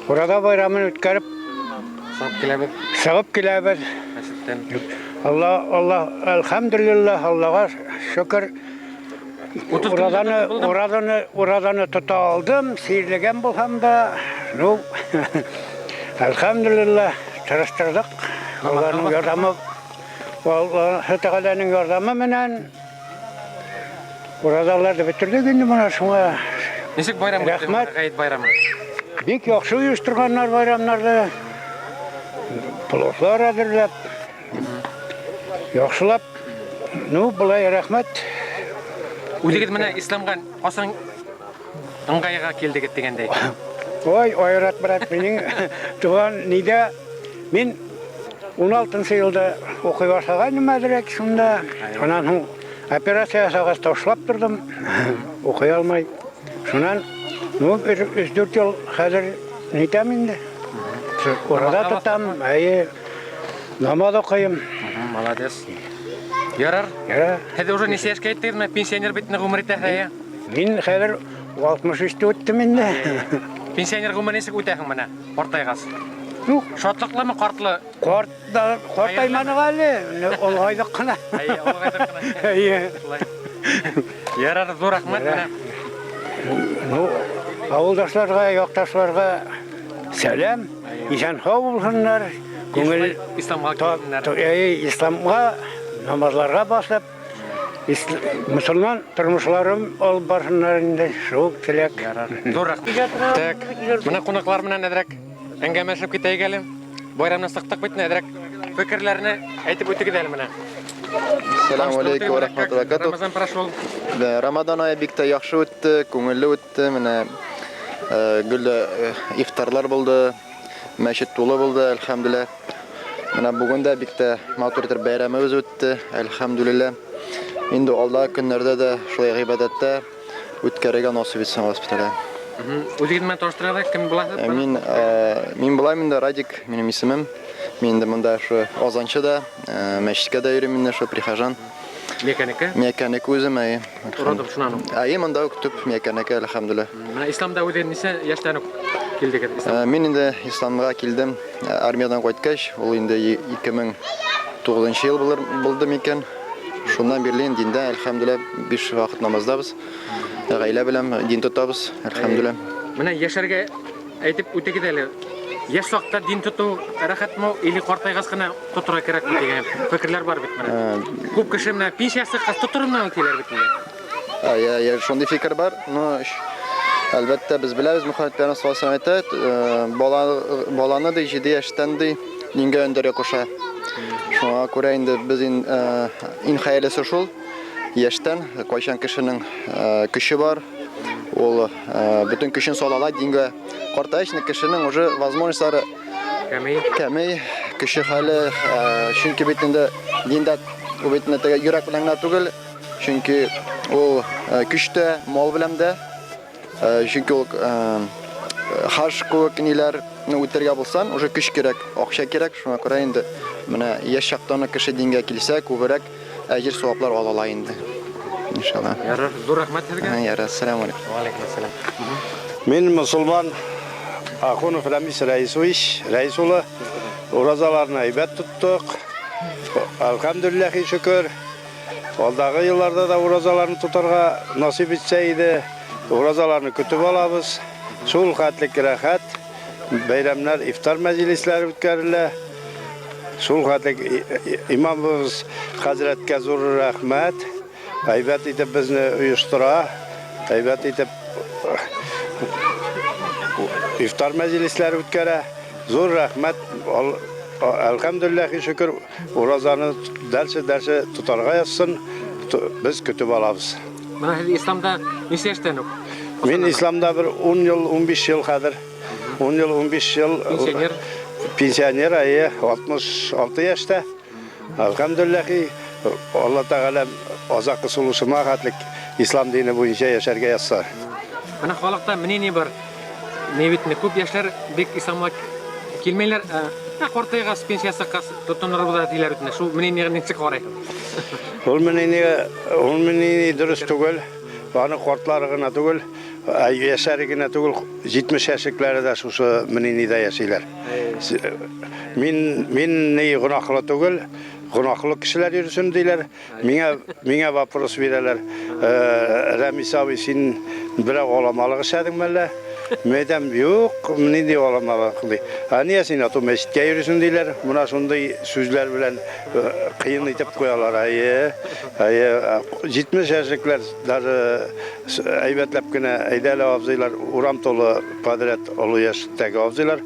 ураза байрамын үткәреп чыгып киләбез. Чыгып киләбез. Мәчеттән. Алла, Алла, әлхәмдүлиллаһ, Аллага шөкер. Уразаны, уразаны, уразаны тота алдым, сирлегән булсам да, ну, әлхәмдүлиллаһ, тырыштырдык. Алланың ярдәме, Аллаһы Тәгаләнең ярдәме менән уразаларны бетердек инде менә шуңа. Ничек байрам үтте? Рәхмәт. Гает байрамы. Бик яхшы оештырганнар байрамнарны. Пловлар әзерләп, яхшылап. Ну, болай рәхмәт. Үзегез менә исламга касан ыңгайга килдегез дигәндәй. Ой, Айрат брат, минем туган нидә мин 16 елда укый башлаган әзрәк шунда. Аннан соң операция ясагач ташлап тордым. Укый алмай. Шуннан, ну, бер 3-4 ел хәзер нитәм инде. Ураза тотам, әйе, намаз укыйм. Молодец. Ярар. Ярар. Хәзер уже ничә яшькә җиттегез? Менә пенсионер бит инде гомер итәсез, әйе. Мин хәзер 63 үттем инде. Пенсионер гомер ничек үтә һуң менә, картайгач? Ну, шатлыклымы, картлы? Карт да картаймадык әле, олыгайдык кына. Әйе, олыгайдык кына. Әйе. Шулай. Ярар, зур рәхмәт менә. Ну, авылдашларга, якташларга сәлам, исән-сау булсыннар. Күңел исламга килсеннәр. Әйе, исламга намазларга басып, мөселман тормышларын алып барсыннар инде, шул теләк. Зур рәхмәт. Так, менә кунаклар белән әзрәк әңгәмәләшеп китәйек әле. Байрамны сыктык бит, әзрәк фикерләрне әйтеп үтегез әле менә. Сәлам алейкум ва рахматуллахи ва Рамазан прошел. Да, Рамадан ае бик тә яхшы үтте, күңелле үтте. Менә гөл дә ифтарлар булды, мәчет тулы булды, әлхәмдүлилләһ. Менә бүген дә бик тә матур итеп бәйрәмебез үтте, әлхәмдүлилләһ. Инде алдагы көннәрдә дә шулай гыйбадәттә үткәрергә насыйп итсен Аллаһ Тәгалә. Үзегез белән таныштырыгыз, кем буласыз? Мин мин булам инде Радик, минем исемем. Мин инде монда шу азанчы да, мәчеткә дә йөрим инде шу прихожан. Миякәнеке? Миякәнеке үзем, әйе. Родом шуннан ук. Әйе, монда ук төп Миякәнеке, әлхәмдүлилләһ. Менә исламда үзе ничә яшьтән үк килдегез исламга? Мин инде исламга килдем армиядән кайткач, ул инде 2009 ел булыр булды микән. Шуннан бирле инде диндә, әлхәмдүлилләһ, биш вакыт намаздабыз. Гаилә белән дин тотабыз, әлхәмдүлилләһ. Менә яшәргә әйтеп үтегез әле. Яшь чакта дин тоту рәхәтме или картайгач кына тотырга кирәкме дигән фикерләр бар бит менә. Күп кеше менә пенсия чыккач тотырмы диләр бит инде. Я, я, шундый фикер бар. Но әлбәттә без беләбез, Мөхәммәд пәйгамбәр саллаллаһу алейһи ва сәлләм әйтә, бала баланы ди 7 яшьтән ди дингә өндәргә куша. Шуңа күрә инде без ин, иң хәерлесе шул яшьтән, кайчан кешенең көче бар, ул бөтен көчен сала ала дингә. Картагач кешенең уже возможностьлары кәми, кәми, көче хәле, чөнки бит инде диндә ул бит инде теге йөрәк белән генә түгел, чөнки ул көч тә, мал белән дә, чөнки ул хаж кебек ниләрне үтәргә булсан, уже көч кирәк, акча кирәк, шуңа күрә инде менә яшь чактан ук кеше дингә килсә, күбрәк әҗер саваплар ала ала инде. Иншалла. Ярар, зур рәхмәт сезгә. Ярар, ассаламу алейкум. Ва алейкум ассалам. Мин мусульман. Ахунов Рәмис Рәисович, Рәис улы. Уразаларны әйбәт тоттык. Әлхәмдүлилләһи шөкер. Алдагы елларда да уразаларны тотарга насыйп итсә иде. Уразаларны көтеп алабыз. Шул хәтлек рәхәт. Бәйрәмнәр, ифтар мәҗлесләре үткәрелә. Шул хәтлек имамыбыз хәзрәткә зур рәхмәт. Әйбәт итеп безне оештыра, әйбәт итеп ифтар мәҗлесләре үткәрә. Зур рәхмәт. Әлхәмдүлилләһи шөкер, уразаны дальше-дальше тотарга язсын. Без көтеп алабыз. Менә һез исламда ничә яшьтән үк? Мин исламда бер 10 ел, 15 ел хәзер. 10 ел, 15 ел. Пенсионер? Пенсионер, әйе, 66 яшьтә. Әлхәмдүлилләһи, Алла Тәгалә азаккы сулышыма хәтлек ислам дине буенча яшәргә язса. Менә халыкта мнение бар. Ни бит, күп яшьләр бик исламга килмиләр. Ә картайгач, пенсия чыккач тотынырбыз да диләр бит. Шул мнениега ничек карыйсыз? Ул мнение, ул мнение дөрес түгел. Аны картлары гына түгел, яшьләре генә түгел, 70 яшьлекләре дә шушы мнениедә яшиләр. Мин мин ни гөнаһлы түгел, гөнаһлы кешеләр йөрсен диләр. Миңа миңа вопрос бирәләр. Рәмис абый, син берәү аламалык эшләдеңме әллә? Мин әйтәм, юк, нинди аламалык ди. Ә нигә син ату мәчеткә йөрисең диләр. Менә шундый сүзләр белән кыен итеп куялар. Әйе, әйе, 70 яшьлекләр даже әйбәтләп кенә, әйдә әле абзыйлар, урам тулы подряд олы яшьтәге абзыйлар.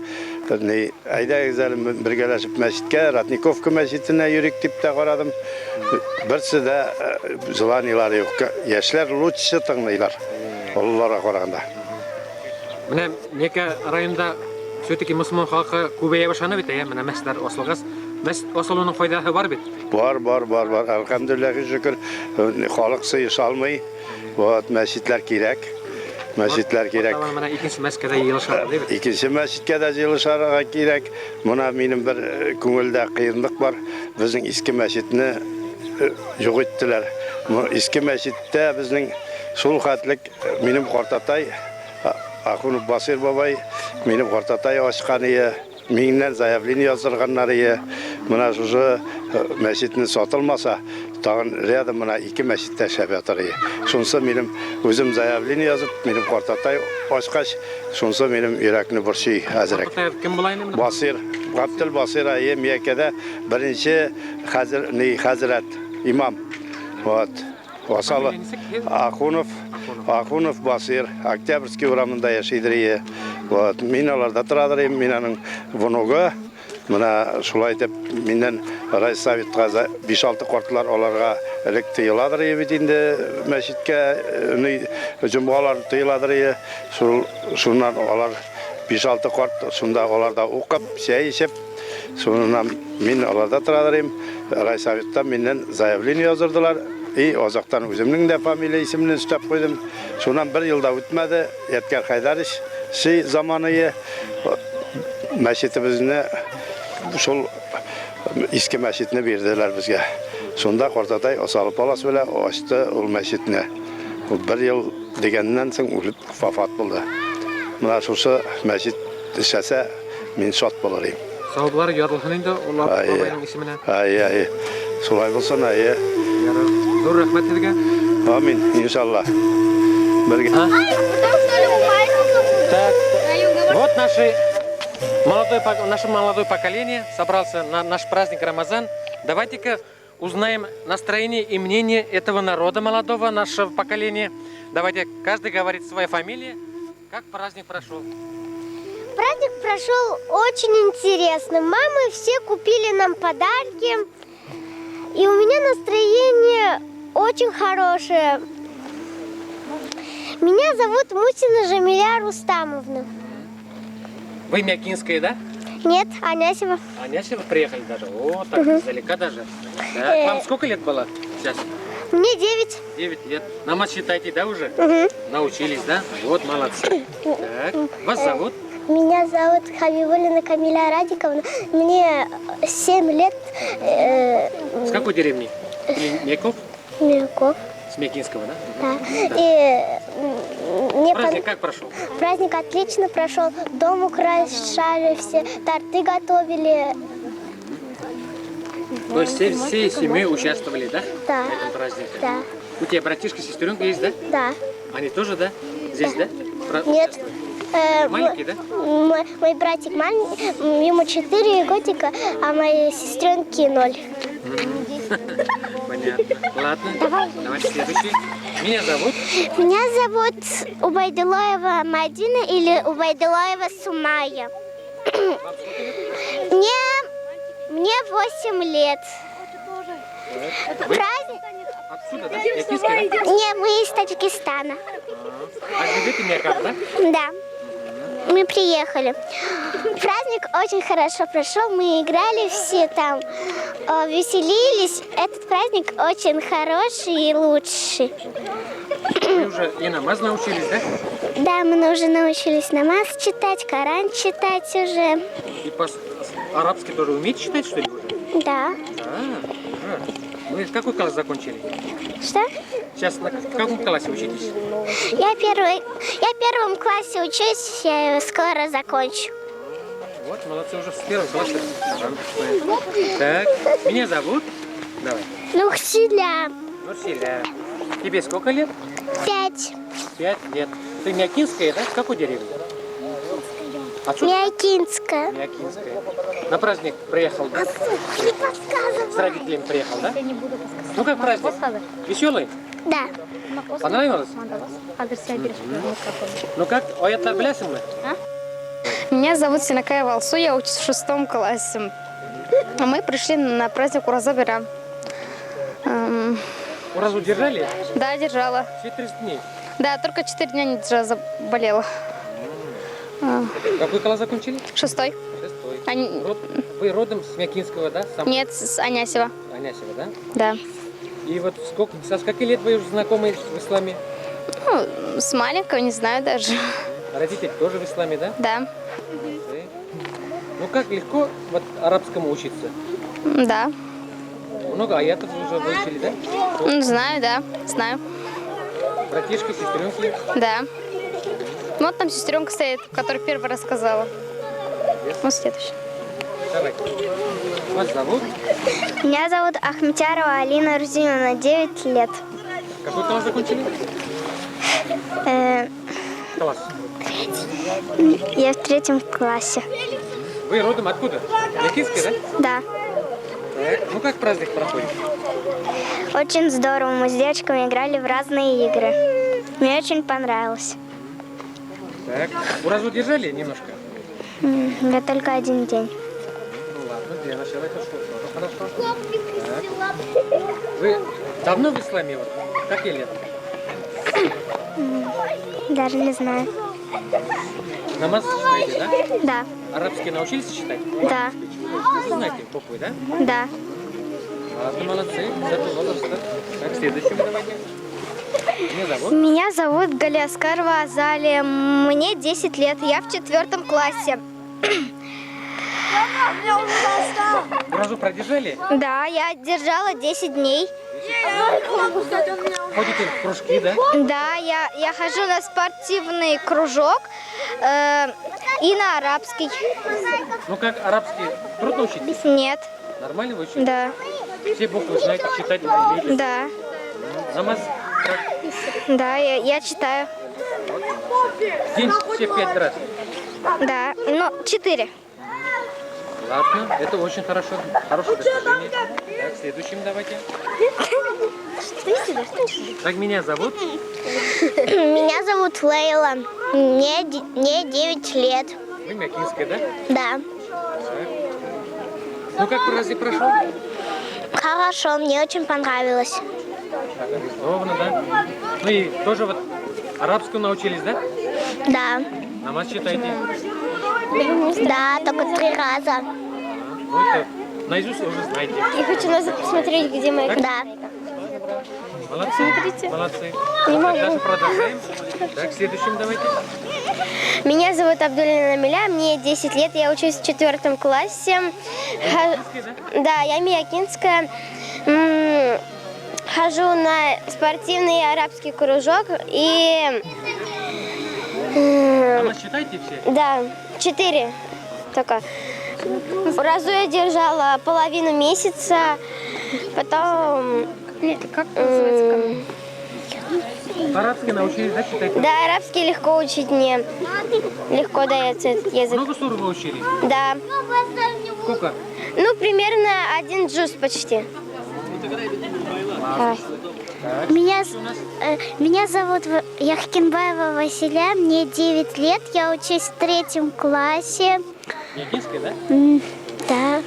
Ни, әйдәгез әле бергәләшеп мәчеткә, Ратниковка мәчетенә йөрик дип тә карадым. Берсе дә желаниеләре юк. Яшьләр лучше тыңлыйлар, олыларга караганда. Менә Мекка районында все-таки мөселман халкы күбәя башлады бит, әйе, менә мәчетләр ачылгач. Мәчет ачылуның файдасы бар бит. Бар, бар, бар, бар. Әлхәмдүлилләһи шөкер, халык сыеша алмый. Вот, мәчетләр кирәк. Мәчетләр кирәк. Менә икенче мәчеткә дә җыелышырга дибез. Икенче мәчеткә дә җыелышырга кирәк. Мона минем бер күңелдә кыенлык бар. Безнең иске мәчетне юк иттеләр. Иске мәчеттә безнең шул хәтлек минем картатай Ахунов Басир бабай минем картатай ачкан ие. Миннән заявление яздырганнар ие. Менә шушы мәчетне сатылмаса, тагын рядом менә ике мәчеттә эшләп ятыр ие. Шунысы минем үзем заявление язып, минем картатай ачкач, шунысы минем йөрәкне борчый әзрәк. Картатай кем була инде? Басир, Габдел Басир әйе, Миякәдә беренче хәзер, ни, хәзрәт, имам. Вот. Васалы Ахунов, Ахунов Басир, Октябрьский урамында яшидер ие. Вот, мин аларда торадыр идем, мин аның внугы. Менә шулай итеп миннән райсоветка 5-6 картлар аларга элек тыеладыр ие бит инде мәчеткә, ни, җомгалар тыеладыр ие. Шул шуннан алар 5-6 карт шунда аларда укып, чәй эчеп, Шуннан мин аларда торадыр идем. Райсоветтан миннән заявление яздырдылар. И азактан үземнең дә фамилия исемне өстәп куйдым. Шуннан бер ел да үтмәде, Ядкәр Хәйдәрич си заманые мәчетебезне шул иске мәчетне бирделәр безгә. Шунда картатай Асалы Палас белән ачты ул мәчетне. Ул бер ел дигәннән соң үлеп вафат булды. Менә шушы мәчет эшләсә, Мин шат булыр идем. Саваплар язылсын инде улар бабайның исеменә. Әйе, әйе. Шулай булсын, әйе. Ярар. Зур рәхмәт сезгә. Амин, иншалла. Бергә. Так, вот наши молодое, наше молодое поколение собрался на наш праздник Рамазан. Давайте-ка узнаем настроение и мнение этого народа молодого, нашего поколения. Давайте каждый говорит свою фамилию. Как праздник прошел? Праздник прошел очень интересно. Мамы все купили нам подарки. И у меня настроение очень хорошее. Меня зовут Мусина Жамиля Рустамовна. Вы Мякинская, да? Нет, Анясева. Анясева приехали даже? О, так угу. издалека даже. Да. Вам сколько лет было сейчас? Мне 9. 9 лет. Намаз считайте, да, уже? Угу. Научились, да? Вот, молодцы. Так, вас зовут? Меня зовут Хабибулина Камиля Радиковна. Мне 7 лет. С какой деревни? Или Мяков? Мяков. С Мякинского, да? Да. И мне Праздник как прошел? Праздник отлично прошел. Дом украшали все, торты готовили. То есть всей семьей участвовали, да? Да. В этом празднике? Да. У тебя братишка, сестренка есть, да? Да. Они тоже, да? Здесь, да? Нет. Маленький, да? Мой братик маленький, ему 4 годика, а моей сестренке 0. Понятно. Ладно. Давай. Давайте следующий. Меня зовут? Меня зовут Убайдулаева Мадина или Убайдулаева Сумая. Мне 8 лет. Праздник? Отсюда, да? Якутская, да? Не, мы из Таджикистана. А живете Мяках, да? Да. Мы приехали. Праздник очень хорошо прошел. Мы играли все там, веселились. Этот праздник очень хороший и лучший. Вы уже и намаз научились, да? Да, мы уже научились намаз читать, Коран читать уже. И арабский тоже умеете читать, что ли, уже? Да. Да, уже. Вы какой класс закончили? Что? Сейчас в каком классе учитесь? Я в первом классе учусь, я его скоро закончу. Вот, молодцы, уже в первом классе. Так, меня зовут? Давай. Нурсиля. Нурсиля. Тебе сколько лет? 5. 5 лет. Ты мякинская, да? С какой деревни? Отсюда? Мякинская. Мякинская. На праздник приехал, да? Не подсказывай. С родителями приехал, да? Ну как праздник? Веселый? Да. Понравилось? Ну как, аятлар беләсеңме? Меня зовут Синакаева Алсу, я учусь в 6 классе. Мы пришли на праздник Ураза Байрам. Уразу держали? Да, держала. Все 30 дней? Да, только 4 дня не держала, заболела. Какой класс закончили? 6. 6. Вы родом с Мякинского, да? Сам? Нет, с Анясева. Анясева, да? Да. И вот со скольки лет вы уже знакомы в исламе? Ну, с маленького, не знаю даже. Родители тоже в исламе, да? Да. Молодцы. Ну как, легко вот арабскому учиться? Да. Много аятов уже выучили, да? Ну, знаю, да, знаю. Братишки, сестренки? Да. Вот там сестренка стоит, которая первый раз сказала. Ну, следующий. Давай. Вас зовут? Меня зовут Ахметярова Алина Рузиновна, 9 лет. Какой класс закончили? Класс. Я в 3 классе. Вы родом откуда? Мякинская, да? Да. Так. Ну как праздник проходит? Очень здорово. Мы с девочками играли в разные игры. Мне очень понравилось. Так. Уразу держали немножко? Я только один день. Ну ладно, для начала это что? Хорошо. Так. Вы давно в исламе? Вот? Какие лет? Даже не знаю. Намаз читаете, да? Да. Арабский научились читать? Да. Вы знаете буквы, да? Да. Ладно, молодцы. С этого возраста. Так, следующему давайте. Меня зовут? Меня зовут Галиаскарова Азалия. Мне 10 лет. Я в 4 классе. Уразу продержали? Да, я держала 10 дней. Ходите в кружки, да? Да, я хожу на спортивный кружок и на арабский. Ну как, арабский трудно учить? Нет. Нормально вы учите? Да. Все буквы знаете, читать умеете? Да. Намаз как? Да, я читаю. День все 5 раз? Да, ну 4. Ладно, это очень хорошо, хорошее достижение. Так, следующим давайте. Как меня зовут? Меня зовут Лейла. Мне 9 лет. Вы мякинская, да? Да. Так. Ну как праздник прошел? Хорошо, мне очень понравилось. Так, организовано, да? Ну и тоже вот арабскому научились, да? Да. Намаз читаете? Да, только 3 раза. Ну это наизусть уже знаете. Я хочу назад посмотреть, где моя. Да. Молодцы. Смотрите. Молодцы. Не могу. Дальше продолжаем. Так, следующим давайте. Меня зовут Абдулина Миля, мне 10 лет, я учусь в 4 классе. Да, я миякинская. хожу на спортивный арабский кружок и... Намаз читаете все? Да, 4 только. Уразу я держала половину месяца, потом... Как называется? Арабский научились, да, читать? Да, арабский легко учить мне. Легко дается этот язык. Много сур вы учили? Да. Сколько? Ну, примерно 1 джуз почти. Давай. Меня зовут Яхкинбаева Василя, мне 9 лет, я учусь в 3 классе. Миякинская, да? Да.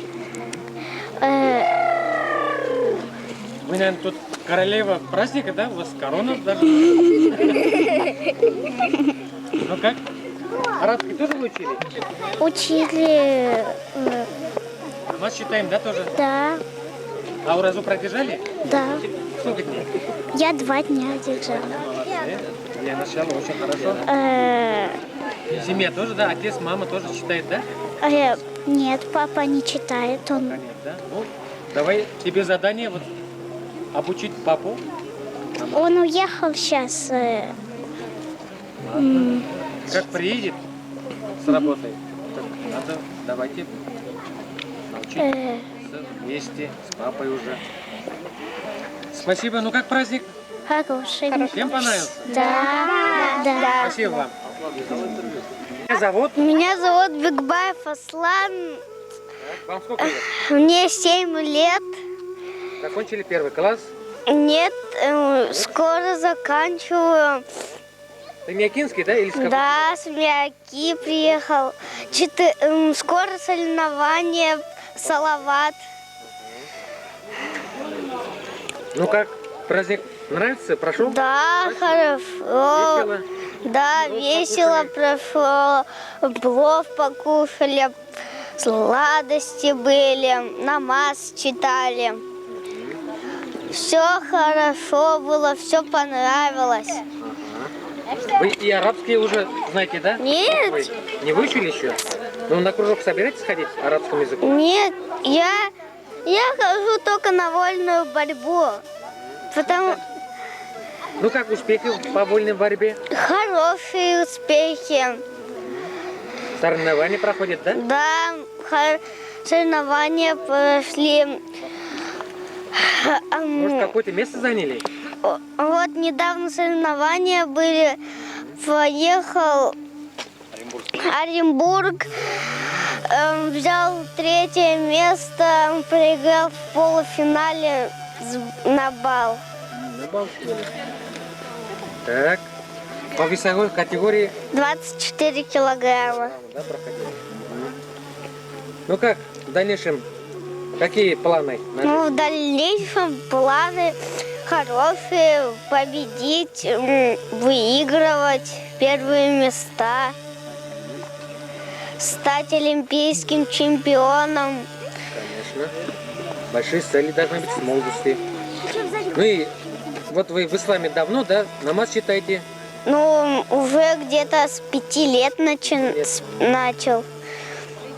Вы, наверное, тут королева праздника, да? У вас корона даже. Ну как? Арабский тоже вы учили? Учили. Намаз читаем, да, тоже? Да. А уразу продержали? Да. Сколько дней? Я 2 дня держала. Молодцы. Для начала очень хорошо. Семья тоже, да? Отец, мама тоже читает, да? Нет, папа не читает. Он... Нет, да? Ну, давай тебе задание вот обучить папу. Он уехал сейчас. Как приедет с работы, так надо, давайте научить вместе с папой уже. Спасибо. Ну как праздник? Хороший. Всем понравился? Да. Да. Спасибо вам. Меня зовут? Меня зовут Бигбаев Аслан. Вам сколько лет? Мне 7 лет. Закончили 1 класс? Нет, скоро заканчиваю. Ты Миякинский, да? Или с какого? Да, с Мияки приехал. Скоро соревнования, Салават. Ну как, праздник нравится? Прошел? Да, хорошо. Весело? Да, весело прошло. Плов покушали, сладости были, намаз читали. Все хорошо было, все понравилось. Вы и арабский уже знаете, да? Нет. Вы не выучили еще? Ну, на кружок собираетесь ходить арабскому языку? Нет, я хожу только на вольную борьбу. Потому... Ну, как успехи по вольной борьбе? Хорошие успехи. Соревнования проходят, да? Да, соревнования прошли. Может, какое-то место заняли? Вот недавно соревнования были. Поехал Оренбург, взял 3 место, проиграл в полуфинале на балл. На балл? Так, по весовой категории? 24 килограмма. Да, проходили. Ну как, в дальнейшем, какие планы? Ну, в дальнейшем планы хорошие, победить, выигрывать первые места, стать олимпийским чемпионом. Конечно. Большие цели должны быть с молодости. Ну и вот вы в исламе давно, да? Намаз читаете? Ну, уже где-то с 5 лет начал.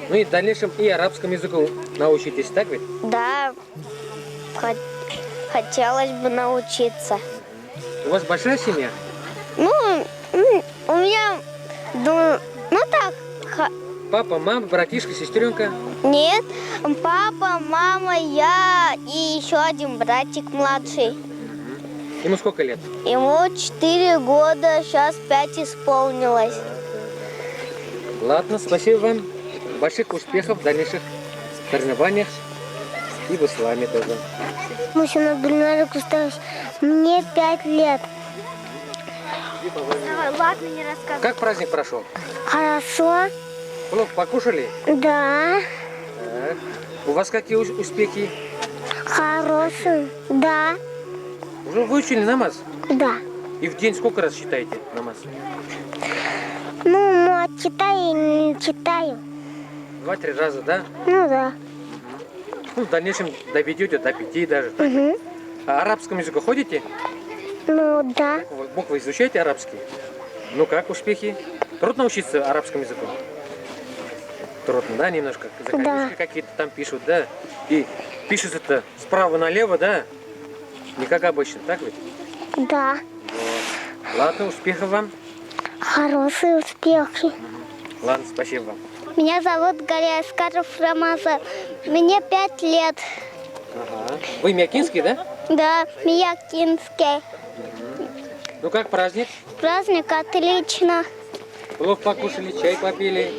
Ну и в дальнейшем и арабскому языку научитесь, так ведь? Да, хотелось бы научиться. У вас большая семья? Ну, у меня, ну так. Папа, мама, братишка, сестренка? Нет, папа, мама, я и еще один братик младший. Ему сколько лет? Ему 4 года, сейчас 5 исполнилось. Ладно, спасибо вам. Больших успехов в дальнейших соревнованиях и в исламе тоже. Мусина Гульнара Густавович, мне 5 лет. Ладно, не рассказывай. Как праздник прошел? Хорошо. Плов покушали? Да. Так. У вас какие успехи? Хорошие, да. Уже выучили намаз? Да. И в день сколько раз читаете намаз? Ну, читаю и не читаю. 2-3 раза, да? Ну да. Ну, в дальнейшем доведете до 5 даже. Угу. А арабскому языку ходите? Ну да. Буквы изучаете арабские? Ну как успехи? Трудно учиться арабскому языку? Трудно, да, немножко? Закорючки Да. какие-то там пишут, да? И пишется-то справа налево, да? Не как обычно, так ведь? Да. Вот. Ладно, успехов вам. Хорошие успехи. Ладно, спасибо вам. Меня зовут Галия Аскаров Рамазан. Мне 5 лет. Ага. Вы Миякинский, да? Да, Миякинский. Ну как праздник? Праздник отлично. Плов покушали, чай попили.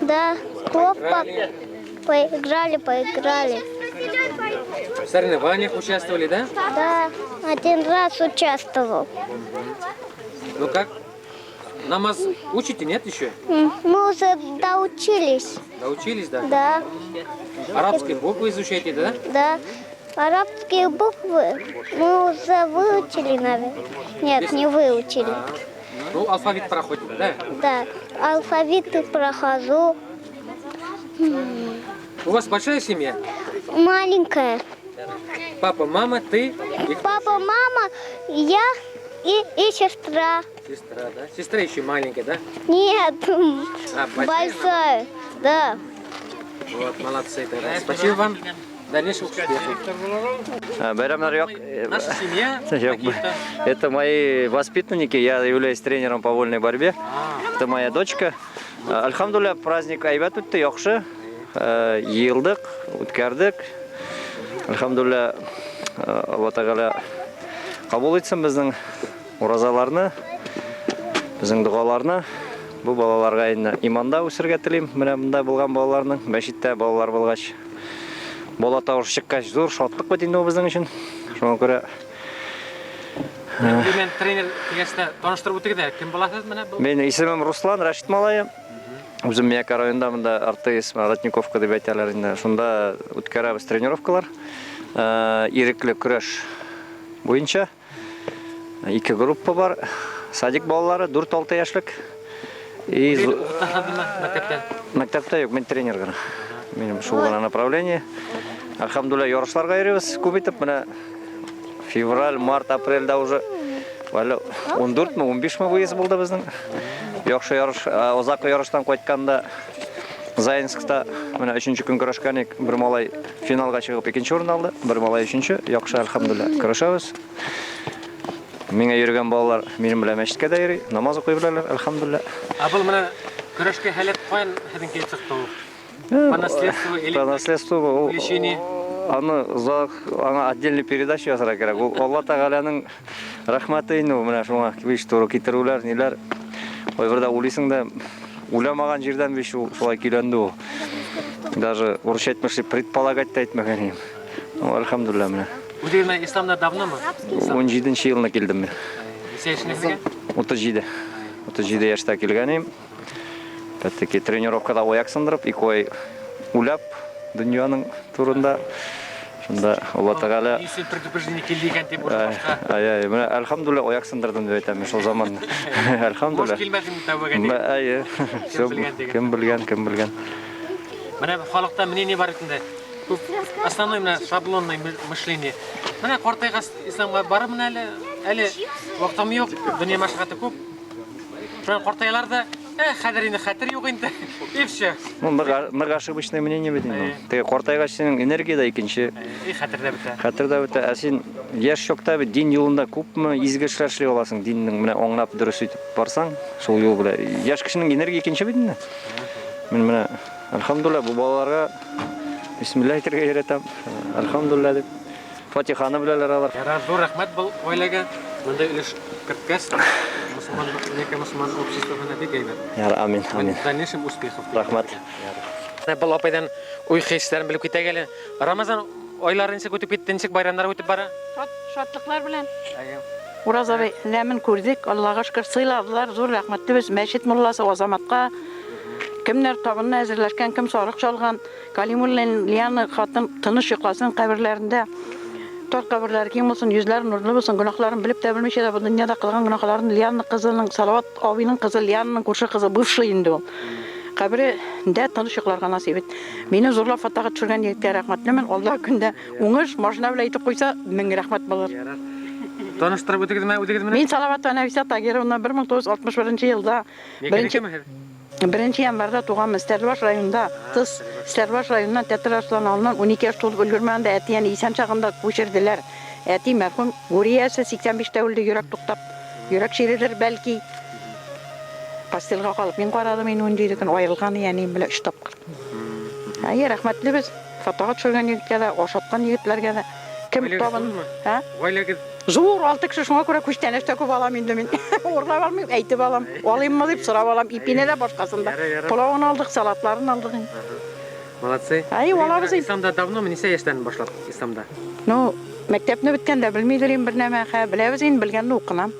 Да, плов Поиграли. поиграли, поиграли. В соревнованиях участвовали, да? Да, один раз участвовал. Ну как? Намаз учите, нет еще? Мы уже доучились. Доучились, да? Да. Арабские буквы изучаете, да? Да. Арабские буквы мы уже выучили, наверное. Нет, не выучили. Ну, алфавит проходит, да? Да, алфавиты прохожу. У вас большая семья? Маленькая. Папа, мама, ты и Папа, мама, я и сестра. Сестра, да? Сестра еще маленькая, да? Нет, А, большая? Большая. Да. Вот, молодцы тогда. Спасибо вам. Дальнейших успехов. Бәйрәмнәр юк. Наша семья Юк. Это мои воспитанники, я являюсь тренером по вольной борьбе. Это моя дочка. Әлхәмдүлилләһ, праздник әйбәт үтте, яҡшы. Йыйылдыҡ, үткәрҙек. Әлхәмдүлилләһ, Алла Тәғәлә ҡабул итһен беҙҙең уразаларны, беҙҙең доғаларны. Был балаларға инде иманда үҫергә теләйем. Менә бында булған балаларның, мәсеттә балалар булғас. Бала тауышы сыҡҡас ҙур шатлыҡ бит инде ул беҙҙең өсөн. Шуңа күрә Мин тренер тигәс тә таныштырып үтегеҙ ҙә, кем булаһығыҙ менә был? Минең исемем Руслан Рәшит малайы. Үҙем Миәкә районында бында РТС Родниковка тип әйтәләр инде. Шунда үткәрәбеҙ тренировкалар. Ирекле көрәш буйынса. Ике группа бар. Садик балалары 4-6 йәшлек. И Уҡытаһығыҙмы мәктәптә? Мәктәптә юҡ, мин тренер ғына. Минең шул ғына направление. Әлхәмдүлилләһ, ярышларға йөрөйбөҙ күп итеп. Менә февраль, март, апрельдә уже әле 14 мы, 15 мы выезд булды беҙҙең. Яҡшы ярыш, оҙаҡ ярыштан ҡайтҡанда Заинскта менә өсөнсө көн көрәшкән идек. Бер малай финалға сығып икенсе урын алды, бер малай өсөнсө. Яҡшы, әлхәмдүлилләһ, көрәшәбеҙ. Миңә йөрөгән балалар минең белән мәсеткә дә йөрөй, намаз уҡый беләләр, әлхәмдүлилләһ. Ә был менә көрәшкә һәләт ҡайҙан һеҙҙең килеп сыҡты ул? По наследству или По наследству ул увлечение? Аны оҙаҡ, аңа отдельный передача яһарға кәрәк. Ул Алла Тәғәләнең рәхмәте инде ул менә шуңа биш туры китереүләр, ниләр. Ҡайберҙә уйлайһың да, уйламаған ерҙән биш ул шулай көйләнде ул. Даже урыҫса әйтмешли предполагать та итмәгән инем. Ну, әлхәмдүлилләһ менә. Үҙегеҙ менә исламда давно мы? 17 йылына килдем мин. Нисә йәшендә һеҙгә? 37. 37 йәштә килгән инем. Опять-таки тренировкада аяҡ һындырып, ике ай уйлап донъяның турында. Шунда Алла Тәғәлә Ни өсөн предупреждение килде икән тип Ай, башҡа. ай, ай, менә әлхәмдүлилләһ аяҡ һындырҙым тип әйтәм мин шул заман. Әлхәмдүлилләһ. Буш килмәҙең тәүбәгә тип. Әйе. Кем белгән тигән. Кем белгән, кем белгән. Менә халыҡта мнение бар инде. Күп основной менә шаблонный мышление. Менә ҡартайғас исламға барырмын әле, әле ваҡытым юҡ, донъя мәшәҡәте күп. Шунан ҡартаялар ҙа, хәҙер инде хәтер юҡ инде. И все. Ну, ныҡ ошибочное мнение бит инде. Теге ҡартайғас һинең энергия ҙа икенсе. И хәтер ҙә бөтә. Хәтер ҙә бөтә. Ә һин йәш саҡта бит дин юлында күпме изге эшләр эшләй алаһың, диннең менә аңлап дөрөҫ итеп барсаң, шул юл белән. Йәш кешенең энергия икенсе бит инде. Мин менә әлхәмдүлилләһ бу балаларға бисмилла әйтергә өйрәтәм. Әлхәмдүлилләһ дип. Фатиханы беләләр алар. Ярар, ҙур рәхмәт был ғаиләгә. Бындай өлөш керткәс, мосолман, неке мосолман обществоһына бик әйбәт. Ярар, амин, амин. Дальнейшим успехов. Рәхмәт. Был апайҙан уй хистәрен белеп китәйек әле. Рамазан айлары нисек үтеп китте, нисек байрамдар үтеп бара? Шатлыҡлар белән. Ураза бәйрәмен күрҙек, Аллаға шөкөр, сыйлаҙылар, ҙур рәхмәтлебеҙ мәсет мулласы Азаматҡа. Кемдәр табынны әҙерләшкән, кем сарыҡ салған, Калимуллин Лиана ҡатын тыныс йоҡлаһын ҡәберләрендә. Тар ҡәберләре киң булһын, йөҙләре нурлы булһын, гонаһларын белеп тә белмәйсә дә бу донъяда ҡылған гонаһларын Лиана ҡыҙының, Салават абыйның ҡыҙы Лиананың күрше ҡыҙы, бывший инде ул. Ҡәберендә тыныс йоҡларға насип ит. Мине ҙурлап фотоға төшөргән егеткә рәхмәтлемен. Алла көндә уңыш машина белән итеп ҡуйса, мең рәхмәт булыр. Таныштырып үтегеҙме, үҙегеҙ менән? Мин Салаватова Нәфисә Тагировна 1961 йылда Беренсе беренсе январда туғанмын Стәрлебаш районында. Тыс Стәрлебаш районынан Тәтер Арыҫлан ауылынан 12 йәш тулып өлгөрмәгәндә әтиәне иҫән сағында күсерҙеләр. Әти мәрхүм Гүриясе 85 тә үлде, йөрәк туктап. Йөрәк чиредер, бәлки. Постельгә калып мин карадым инде 17 көн, аерылган и әнием белән өч тапкыр. Әйе, рәхмәтлебез. Фотога төшергән егеткә дә, ашаткан егетләргә дә. Кем табын, ә? Гаиләгез Зур, алты кеше, шуңа күрә күчтәнәч тә күп алам инде мин. Урлап алмыйм, әйтеп алам. Алыйммы дип сорап алам. Ипине дә, башкасын да. Пылавын алдык, салатларын алдык инде. Молодцы. Әйе, алабыз инде. Исламда давно, ничә яшьтән башлап исламда? Ну, мәктәпне беткәндә белмидер инде бер нәмә. Хә, беләбез инде, белгәнне укынам.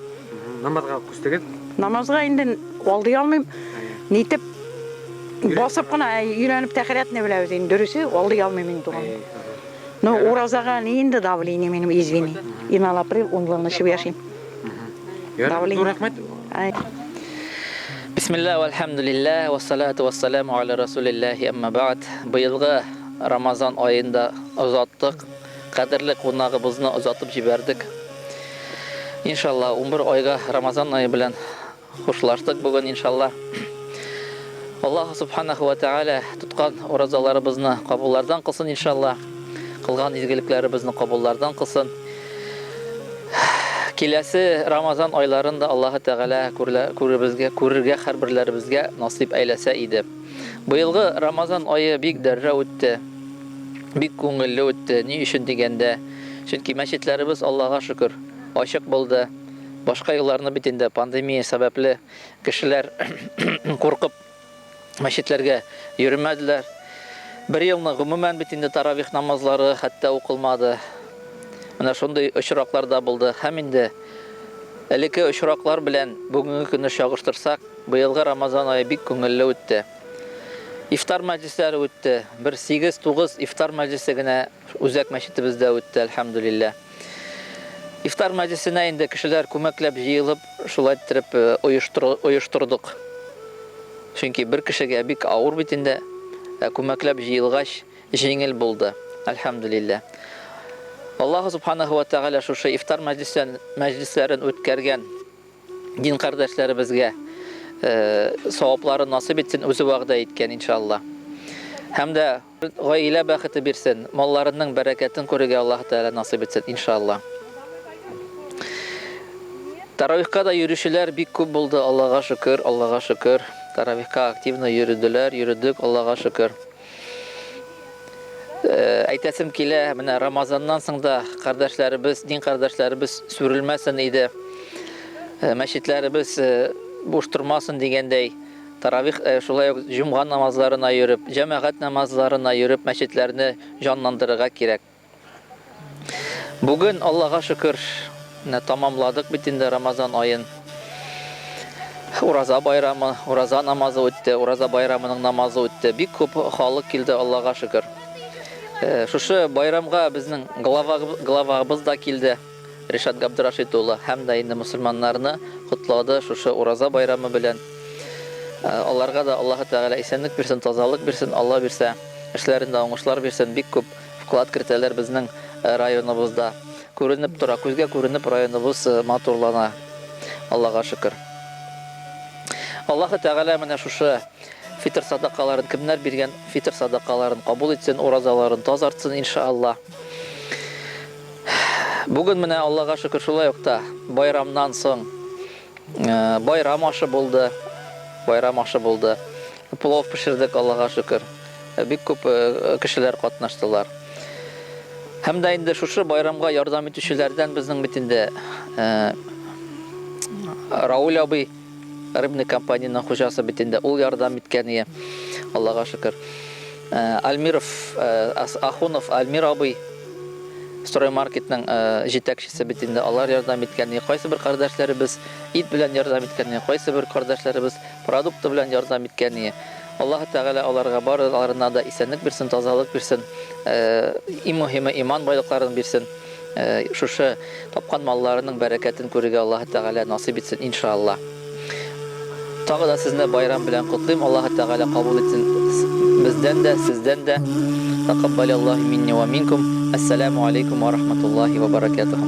Намазга күчтегез? Намазга инде алдый алмыйм. Нитеп басып кына өйрәнеп тәхәрәтне беләбез инде. Дөресе, алдый алмыйм инде, туганым. Ну, уразага ни инде давление минем, извини. Эналаприл унлыгын эчеп яшим. Давление. Зур рәхмәт. Бисмилла вәлхәмдүлилләһ, вәссалату вәссәламу аля расулилләһи, әмма бәгъд. Быелгы Рамазан аен да озаттык. Кадерле кунагыбызны озатып җибәрдек. Иншалла, 11 айга Рамазан ае белән хушлаштык бүген, иншалла. Аллаһу субханаху ва тааля тоткан уразаларыбызны кабуллардан кылсын, иншалла. Кылган изгелекләребезне кабуллардан кылсын. Киләсе Рамазан айларын да Аллаһы Тәгалә күребезгә, күрергә һәрберләребезгә насыйп әйләсә иде. Быелгы Рамазан ае бик дәррәү үтте. Бик күңелле үтте. Ни өчен дигәндә, чөнки мәчетләребез, Аллага шөкер, ачык булды. Башка елларны бит инде пандемия сәбәпле кешеләр куркып мәчетләргә йөрмәделәр. Бер елны гомумән бит инде таравих намазлары хәтта укылмады. Менә шундый очраклар да булды. Һәм инде элекке очраклар белән бүгенге көнне чагыштырсак, быелгы Рамазан ае бик күңелле үтте. Ифтар мәҗлесләре үтте. Бер 8-9 ифтар мәҗлесе генә үзәк мәчетебездә үтте, әлхәмдүлилләһ. Ифтар мәҗлесенә инде кешеләр күмәкләп җыелып, шулай иттереп оештырдык. Чөнки бер кешегә бик авыр бит инде, ә күмәкләп җыелгач, җиңел булды, әлхәмдүлилләһ. Аллаһу субханаһу ва тәгалә шушы ифтар мәҗлесләрен үткәргән дин кардәшләребезгә савапларын насыйп итсен, үзе вәгъдә иткән, иншалла. Һәм дә гаилә бәхете бирсен, малларының бәрәкәтен күрергә Аллаһ Тәгалә насыйп итсен, иншалла. Таравихка да йөрүчеләр бик күп булды, Аллага шөкер, Аллага шөкер. Таравихка активно йөрделәр, йөрдек, Аллага шөкер. Әйтәсем килә, менә Рамазаннан соң да кардәшләребез, дин кардәшләребез сүрелмәсен иде. Мәчетләребез буш тормасын дигәндәй, таравих шулай ук җомга намазларына йөреп, җәмәгать намазларына йөреп мәчетләрне җанландырырга кирәк. Бүген, Аллага шөкер, менә тамамладык бит инде Рамазан аен. Ураза байрамы, ураза намазы үтте, ураза байрамының намазы үтте. Бик күп халык килде, Аллага шөкер. Э, шушы байрамга безнең глава, главабыз да килде, Ришат Габдрашит улы, һәм дә инде мусульманнарны котлады шушы ураза байрамы белән. Э, аларга да Аллаһы Тәгалә исәнлек бирсен, тазалык бирсен, Алла бирсә, эшләрендә уңышлар бирсен. Бик күп вклад кертәләр безнең районыбызда. Күренеп тора, күзгә күренеп районыбыз матурлана. Аллага шөкер. Аллаһы Тәгалә менә шушы фитр садакаларын кемнәр биргән, фитр садакаларын кабул итсен, уразаларын тазартсын, иншалла. Бүген менә Аллага шөкер шулай ук та байрамнан соң байрам ашы булды. Байрам ашы булды. Плов пешердек, Аллага шөкер. Бик күп кешеләр катнаштылар. Һәм дә инде шушы байрамга ярдәм итүчеләрдән безнең бит инде Рауль абый, рыбный компаниянең хуҗасы бит инде, ул ярдәм иткән ие. Аллага шөкер. Альмиров, Ахунов Альмир абый, строймаркетның җитәкчесе бит инде, алар ярдәм иткән ие. Кайсы бер кардәшләребез ит белән ярдәм иткән ие, кайсы бер кардәшләребез продукты белән ярдәм иткән ие. Аллаһы Тәгалә аларга барыларына да исәнлек бирсен, тазалык бирсен, иң мөһиме иман байлыкларын бирсен. Шушы тапкан малларының бәрәкәтен күрергә Аллаһы Тәгалә насыйп итсен, иншалла. Тагы да сезне байрам белән котлыйм, Аллаһы Тәгалә кабул итсен бездән дә, сездән дә. Тәкаббалаллаһу минни ва минкум. Әссәламү алейкум ва рахматуллаһи ва баракатуху.